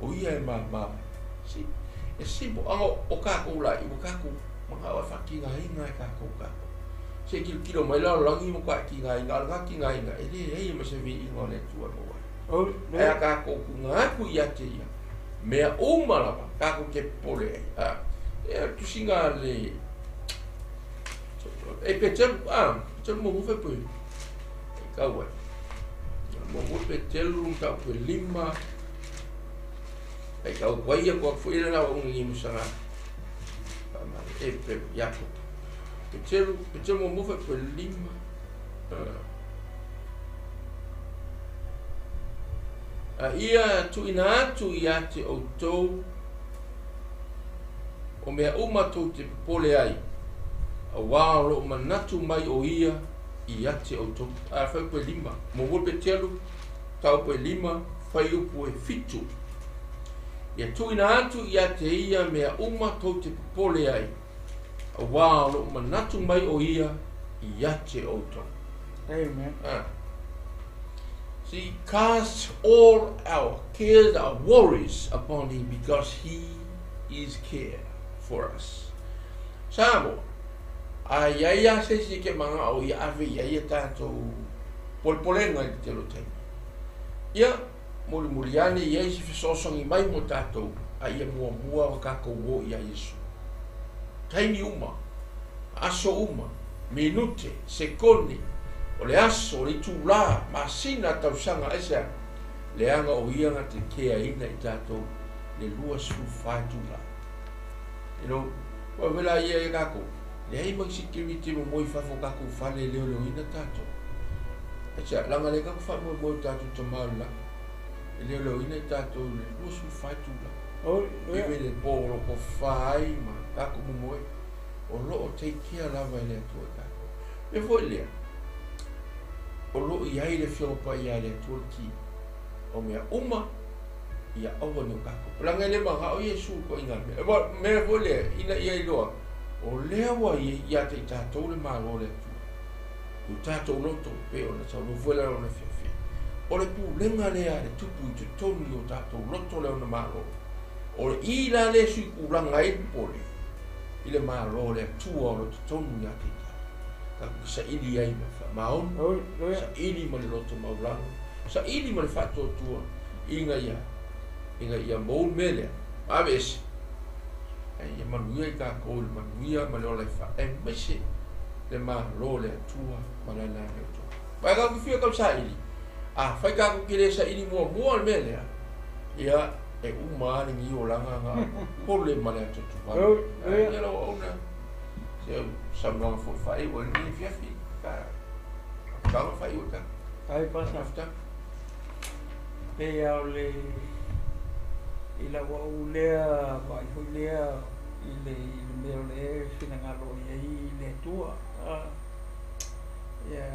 A: O ia e māmā mai. Si, e simple. Aga o tatou la, ua tatou manao e faatigaina e tatou tatou. Se i tilotilo mai la lalolagi ma matua tigaina, a o lena tigaina, e leai ma se viiga o le Atua e maua ai. Ae a tatou tuuina atu ia te ia, mea uma lava tatou te popole ai. E tusiga le e Petelu, Petelu muamua fai pue. E kau ai. Muamua Petelu mataupu e 5. Ai kau koe ia koa foi le lawa ungi musaga. E pe Iakopo. Petelu, Petelu muamua fai pue 5. A ia tuuina atu ia te outou o mea uma tou te popole ai, auā o loo manatu mai o ia ia te outou. A fai upu e 5, muamua Petelu, mataupu e 5, fai upu e 7. Ia tuuina atu ia te ia mea uma tou te popole ai, auā o loo manatu mai o ia ia te outou.
B: Amen.
A: See, cast all our cares, our worries upon him because he is care for us. Samoa, a i ai lava se isi e te manao ia ave i ai a tatou polepolega i le tele o taimi. Ia, mulimuli ane i ai se fesoasoani mai mo tatou, a ia muamua ona tatou o ia Iesu. Taimi uma, aso uma, minute, sekone, o le aso, o le itulā, masina, tausaga, aisea? Leaga o ia na te keaina i tatou le 24 itulā. You know, ua vela ia e tatou, leai ma ni security momoe i fafo o tatou fale e leoleoina tatou. Aisea? Leaga lea tatou faamoemoe i tatou tama o le lagi, e leoleoina i tatou i le 24 itulā. Even le po o lo o tofafa ai ma tatou momoe, o lo o take care lava e le Atua i tatou. Mea foi lea, o lo o i ai le Afioga Paia a le Atua le ki o mea uma, ia aua ne i o tatou. Leaga e le manao Iesu i ituaiga mea. Mea foi lea, ina ia iloa, o lea ua ia te i tatou le Malo o le Atua. I o tatou loto, pei ona saunoa foi le lona fiafia. O le pulega lea a le Tupu i totonu i o tatou loto le ona Malo. O le i la lea sui tulaga ai le popole i le Malo o le Atua o lo o totonu ia te i tatou. Tatou te saili ai ma le faamaoni, saili ma le loto maualalo, saili ma le faatuatua ina ia mou le mea lea. Aveese, ae ia manuia i tatou i le manuia ma le ola e aemaise Le malo o le Atua ma lana amiotonu. Aua e tatou te fia tausaili, afai tatou te le saili muamua le mea lea, ia e uma lava le niolaga na o popole ma le atuatuvale. Ia lau auauna, se saunoaga foi faaiu ai lenei afiafi, ka tala faaiu ai tatou.
B: Ai pasa.
A: Faafetai.
B: Pei lava o le i lau au lea vaai foi lea i le i le mea o lea e finagalo i ai le Atua. Ia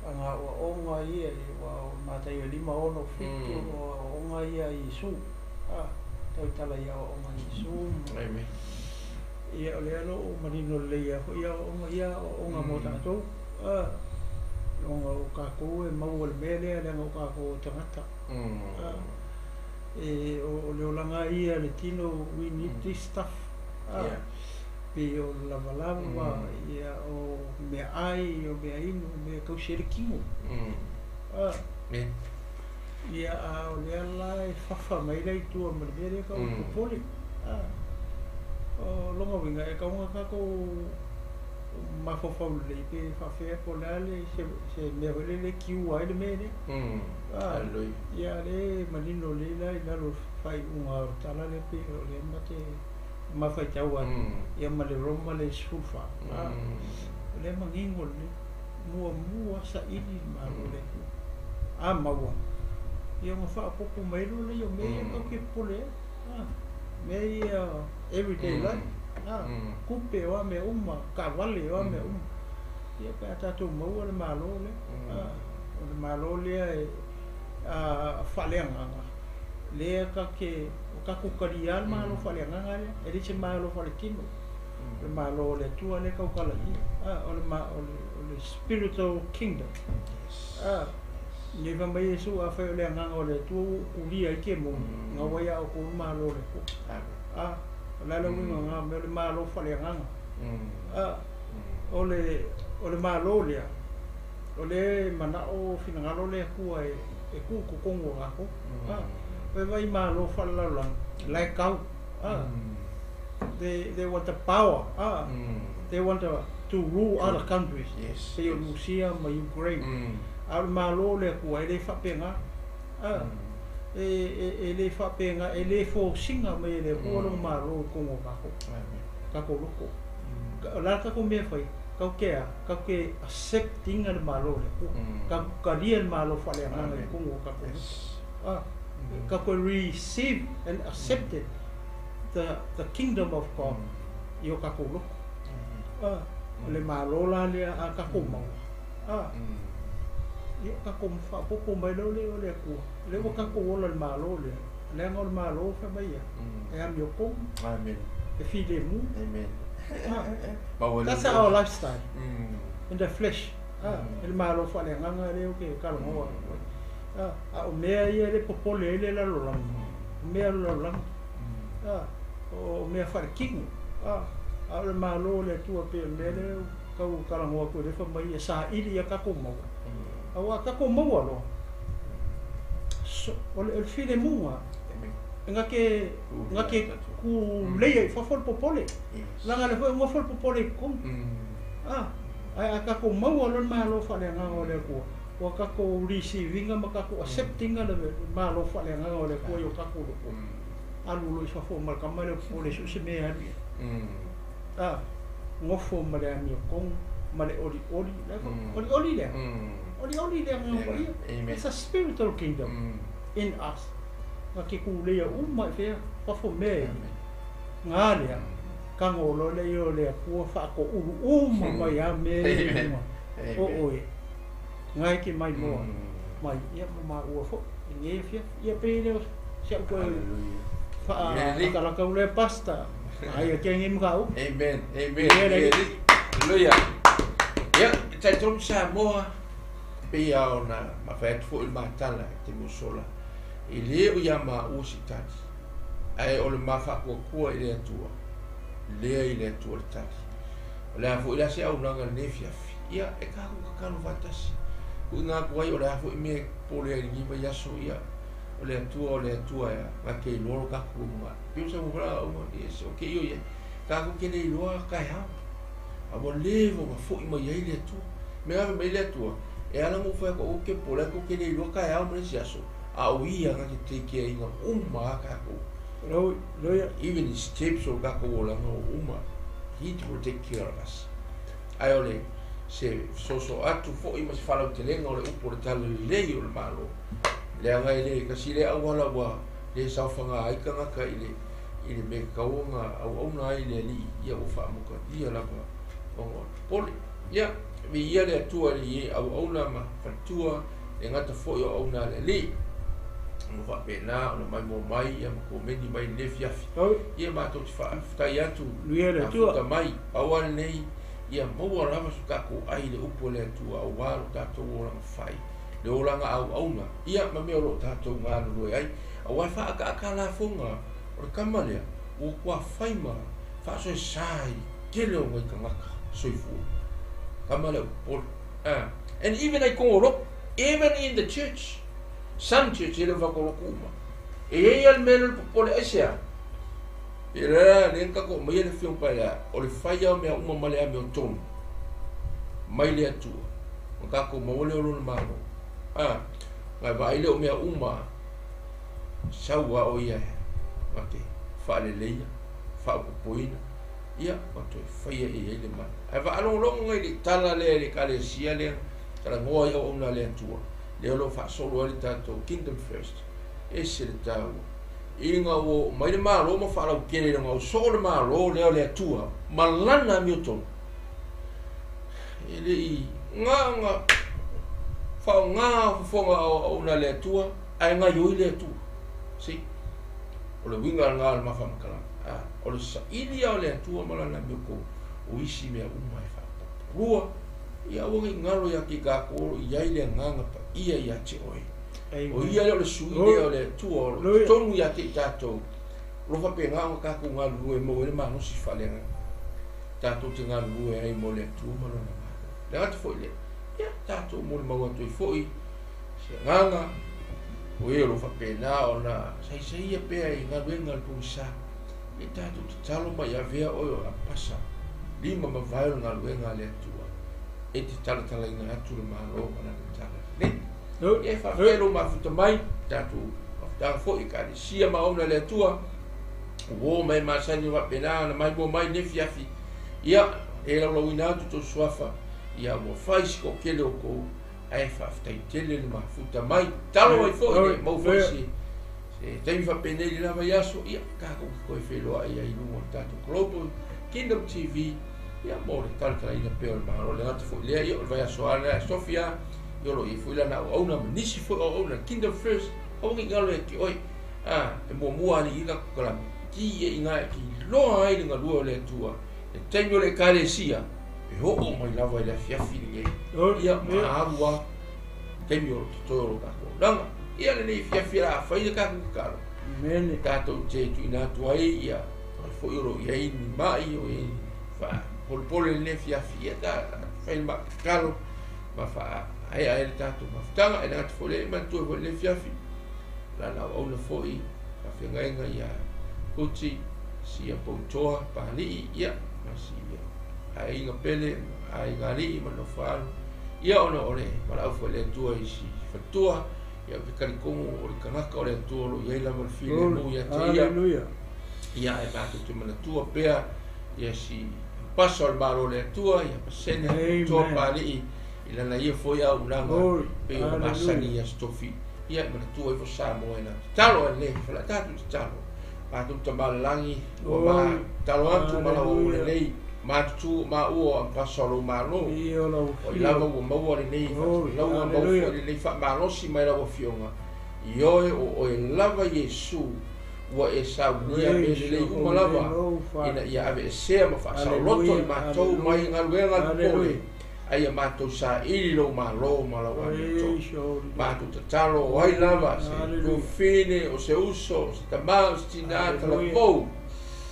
B: aga aoaoga ia aua o Mataio 5, 6, 7 o aoaoga ia a Iesu. Tautala i aoaoga a Iesu.
A: Amen.
B: Ia o lea o lo o manino lelei lava foi aoaoga ia aoaoga mo tatou. Ona o tatou e maua i le mea lea leaga o tatou o tagata. E o le olaga ia le tino, we need this stuff. Pei o le lavalava, ia o meaai, o meainu, o mea e tausi ai le tino. Ia a o lea la e fafa mai la i tua ma le mea lea e tau o le popole. O lona uiga e tatau ona tatou mafaufau lelei pe faapefea po o le a le se mea foi lele e cure ai le mea lea.
A: Hallelujah.
B: Ia a lea e manino lelei la i lalo o le faaiuga o le tala lea pei o lea ma te mafaitau atu ia ma le Roma le 14. O lea e manino lelei, muamua saili le Malo o le Atua. A maua, ia ona faaopoopo mai loa lea o mea ia tatou te popole ai. Mea ia everyday life. Tupe o a mea uma, taavale o a mea uma. Ia pe a tatou maua le Malo lea. O le Malo lea e faaleagaga, lea tatou te, o tatou talia le Malo faaleagaga lea, e le se Malo faaletino. O le Malo o le Atua lea e tautala i i. O le spiritual kingdom. Nei fai mai Iesu, afai o le agaga o le Atua ua ou tulia ai kemoni, gau ai a outou le Malo o le Atua. O le a le uiga o na mea o le Malo faaleagaga? O le Malo lea, o lea e manao finagalo le Atua e tuu i totonu o tatou. Vaai vaai i Malo faalelalolagi, la e tau. They want the power. They want to rule other countries. Pei o Rusia ma Ukraine. A o le Malo o le Atua e le faapena. E le faapena, e le fosiga mai e le Atua lona Malo i totonu o tatou. Tatou loko. O le a le tatou mea e fai? Tatou te a? Tatou te accept ina le Malo o le Atua. Tatou talia le Malo faaleagaga i totonu o tatou loko. Tatou te receive and accept it, the kingdom of God i o tatou loko. O le Malo la lea a tatou maua. Ia o tatou faaopoopo mai loa lea o le Atua. O lea ua tatou ola i le Malo lea. Leaga o le Malo fai mai ia. E amiotonu.
A: Amen.
B: E filemu.
A: Amen.
B: That's our lifestyle. In the flesh. E le Malo faaleagaga lea ou te talanoa atu ai. A o mea ia e le popole ai le lalolagi. O mea o le lalolagi. O mea faaletino. A o le Malo o le Atua pei o le mea lea tau talanoa atu ai lea fai mai ia saili ia tatou maua. Aua a tatou maua loa, o le filemuga, e na te kuleia i fafo le popole. Leaga o lea foi e nofo le popole i totonu. Ae a tatou maua loa le Malo faaleagaga o le Atua, ua tatou receive ina ma tatou accept ina le Malo faaleagaga o le Atua i o tatou loko. Alu loa i fafo ma le tama lea o popole so o se mea e alu i ai. Nofo ma le amiotonu, ma le olioli. Olioli lea. Olioli le agaga paia. It's a spiritual kingdom in us. Na te kuleia uma i fea, fafo mea e. Ngā lea, kago loa lea o le Atua faatoulu uma mai a mea e uma. O oe, ngā e ke mai loa. Mai, ia ma maua foi. E ngē fiafi. Ia pei lea si au koe whaalakalaka ule pasta. Ai a ke ngi mka u.
A: Amen. Amen. Hallelujah. Ia, e talitonu Samoa, pei lava ona mafai atu foi le matala i le taimi ua sola, e le o ia maua se tali, ae o le ma faatuatua i le Atua, lea i le Atua le tali. O le a foi la se auaunaga i lenei afiafi, ia, e tatou tatalo faatasi. Tuuina atu ai o le a foi mea e popole ai i lenei vaiaso, ia, o le Atua o le Atua e na te iloa lo tatou lumanai. Pei o sa mo la auga, yes, o ke io ia, tatou te le iloa taeao. A ua leva ona fo'i mai ai le Atua. Me ave mai le Atua, e ala ona ou fai atu aua te pole atu ou te le iloa taeao ma le isi aso, a o Ia na te take care ina uma lava tatou.
B: Hallelujah.
A: Even the steps o le tatou olaga ua uma, He will take care of us. Ae o le se fesoasoa atu foi ma se faalautelega o le upu o le Tala Lelei o le Malo, leaga e le tasi lea auala ua le saofaga ai tagata i le i le mea e tatau ona auauna ai le Alii, ia ua faamokalia lava ona o le popole. Ia, viia le Atua i le auauna ma faletua, e gata foi o auauna a le Alii. Ua faapena ona maimoa mai ia ma komeni mai i lenei afiafi. Ia matou te faafetai atu,
B: Viia le Atua.
A: mafuta mai, pau lava lenei, ia maua lava so tatou ai i le upu a le Atua aua lo tatou olaga fai, le olaga auauna, ia ma mea o lo o tatou galulue ai. Aua e faaataata lafoga o le tama lea, ua matua fai ma faasoesa i le tele o nai tagata soifua. Tama lea o popole. And even ai togolotu, even in the church, some church e le o faatolotu uma. E i ai lava le mea lea o le popole, aisea? E lea lea na tatou aumaia le Afioga Paia, o le fai lava o mea uma ma le amiotonu mai le Atua, ona tatou maua lea o Lona Malo. Na vaai lea o mea uma, sau lava o ia na te faaleleia, faaopoopoina, ia ma toe faia i ai le mana. Ae faalogologo nai le tala lea i le Ekalesia lea, talanoa ai auauna a le Atua, lea o lo o faasolo ai le tatou Kingdom First, ese le taua. Ina ua oo mai le Malo ma faalautele i lona ausoo le Malo lea o le Atua ma lana amiotonu, e le i na ona faaaoga fofoga o auauna a le Atua ae gaioi le Atua. See? O le uiga lena o le ma faamatalaga. O le saili lava o le Atua ma lana amiotonu, o isi mea uma e faaopoopo. Lua, ia aua ne i galo ia te i tatou o lo o i ai le Agaga Paia ia te oe. O ia lea o le sui lea o le Atua o lo o totonu ia te i tatou. O lo o faapena ona tatou galulue e maua ai le malosi faaleagaga. Tatou te galulue ai mo le Atua ma Lona Malo. Le gata foi lea, ia tatou molimau atu ai foi se agaga o e o lo o faapena ona saisaia pea i galuega a le pogisa. Ia tatou tatalo ma ia avea oe o apasa lima ma vae o le galuega a le Atua e te talatalaina atu le Malo ma lana tala lelei. Ia e faafetai lou mafuta mai, tatou mafutaga foi i Ekalesia ma auauna a le Atua, uo ma e masani o faapena ona maimoa mai lenei afiafi. Ia, e laulauina atu tou suafa, ia ua fai si toatele o outou, ae faafetai tele le mafuta mai. Tatalo mai foi, le maua foi se taimi faapenei i le la vaiaso, ia tatou te toe feiloai ai i luga o le tatou Global Kingdom TV, ia mo le talatalaina pea o le Malo. Le gata foi lea, ia o le vaiaso lava lea, Sofia, ia o lo o i ai foi lana auauna ma nisi foi o auauna, Kingdom First, aua ne i galo ia te oe, e muamua alii tatou kalame, ki e i ina e kiloa ai le galue o le Atua, le taimi o le Ekalesia, e oo mai lava i le afiafi lenei, ia ma alu lava taimi o lo totoe o lo tatou auaunaga. Ia lenei afiafi o le a fai le tatou tatalo, tatou te tuuina atu ai ia o le foi o lo o i ai ni mai o i ai faapolepole i lenei afiafi, ia ta fai le tatalo ma faaea ai le tatou mafutaga. E le gata foi lea, e manatua foi lenei afiafi lana auauna foi faafeagaiga ia Kuti sia Poutoa Palii, ia ma si aiga pele aiga alii ma nofo alu, ia ona o le valaau foi le Atua i si faletua. Ia ou te talitonu o le tagata o le Atua o lo o i ai lava le filemu ia te ia. Ia e matou te manatua pea ia si pasa o le Malo o le Atua ia pasene Poutoa Palii i lana ia foi auaunaga pei ona masani ia Stofi. Ia e manatua ifo Samoa e na tatalo ai lenei fala tatou tatalo. Matou Tama i le Lagi, ua ma tatalo atu ma lau auauna nei, matutu maua o ampasa o lou Malo. O ai lava ua maua lenei faatalauga, maua foi lenei faamalosi mai lau Afioga, ioe o oe lava Iesu ua e saunia mea lelei uma lava, ina ia aveesea ma faasaoloto i matou mai galuega a le popole, a ia matou saili lou Malo ma lau amiotonu. Matou tatalo o ai lava se tuafafine, o se uso, o se tama, o se tina, talavou,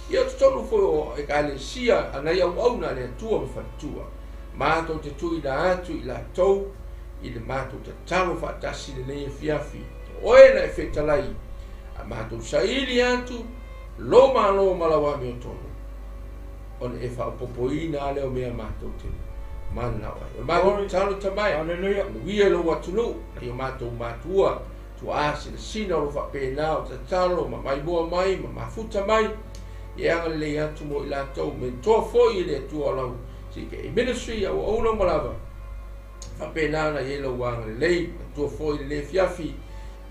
A: ia o totonu foi o Ekalesia a nai auauna a le Atua ma faletua, matou te tuuina atu i latou i le matou tatalo faatasi lenei afiafi. O oe na e fetalai, a matou saili atu lou Malo ma lau amiotonu. Ona e faaopoopoina lava lea o mea matou te mananao ai. O le matou tatalo tamai, manuia i lou atunuu, nai o matou matua, tuaa sinasina o lo o faapena o tatalo ma maimoa mai ma mafuta mai, ia e agalelei atu mo i latou, mentoa foi i le Atua o lau CKA Ministry, auauna uma lava, faapena ona i ai lou agalelei, manatua foi lenei afiafi,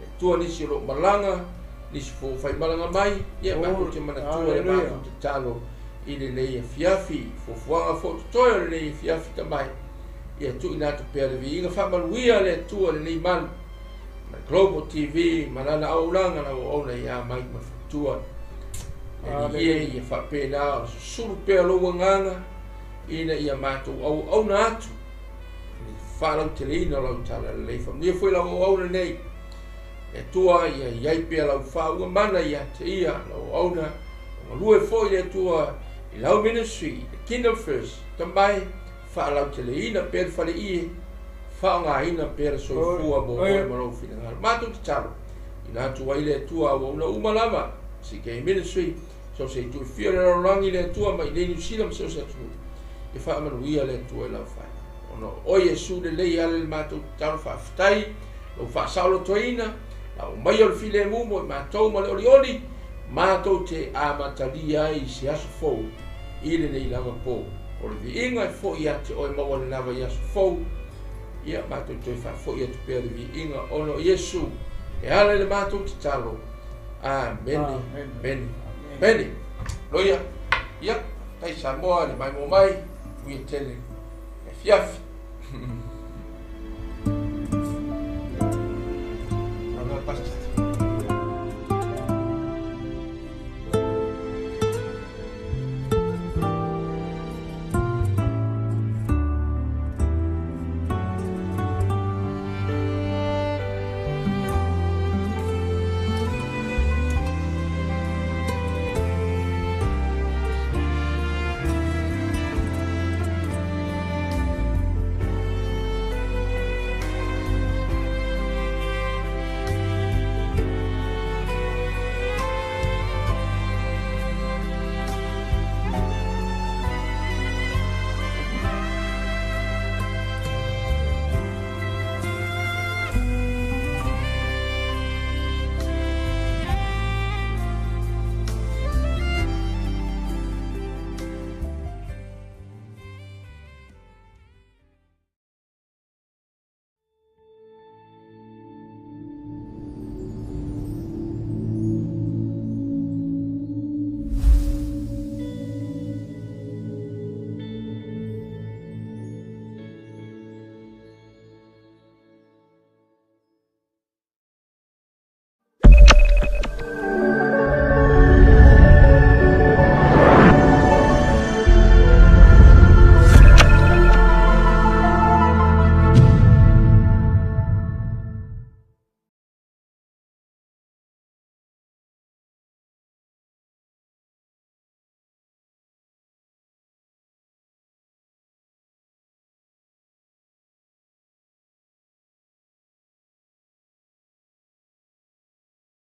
A: le Atua nisi o lo o malaga, nisi foi o faimalaga mai, ia matou te manatua le matou tatalo i lenei afiafi, fuafuaga foi o totoe o lenei afiafi tamai, ia tuuina atu pea le viiga faamanuia le Atua i lenei malu, ma le Global TV ma lana auaunaga na auauna ia mai ma le faletua. E Alii e, ia faapena ona susulu pea lou agaga ina ia matou auauna atu i le faalauteleina o lau talalelei. Faamanuia foi lau auauna nei. Le Atua ia i ai pea lau faauuga mana ia te ia, lau auauna, o galue foi le Atua i lau ministry, the Kingdom First, tamai, faalauteleina pea le faleie, faaaogaina pea le soifua mo oe ma lou finagalo. Matou tatalo, ina atu ai le Atua auauna uma lava, CK Ministry, so se itu e fia o le lalolagi le Atua mai i nei Niu Sila ma so o se atunuu, ia faamanuia le Atua i lau fai. Ona o oe Iesu lelei e ala i le matou tatalo faafetai, lou faasaolotoina, la aumaia o le filemu mo i matou ma le olioli, matou te amatalia ai i se aso fou i lenei lava po. O le viiga e foi ia te oe maua le lava i aso fou, ia matou toe faafoi atu pea le viiga ona o Iesu e ala i le matou tatalo. Amene, amene, amene. Loia, ia, tai Samoa le maimoa mai, uia tele, e afiafi.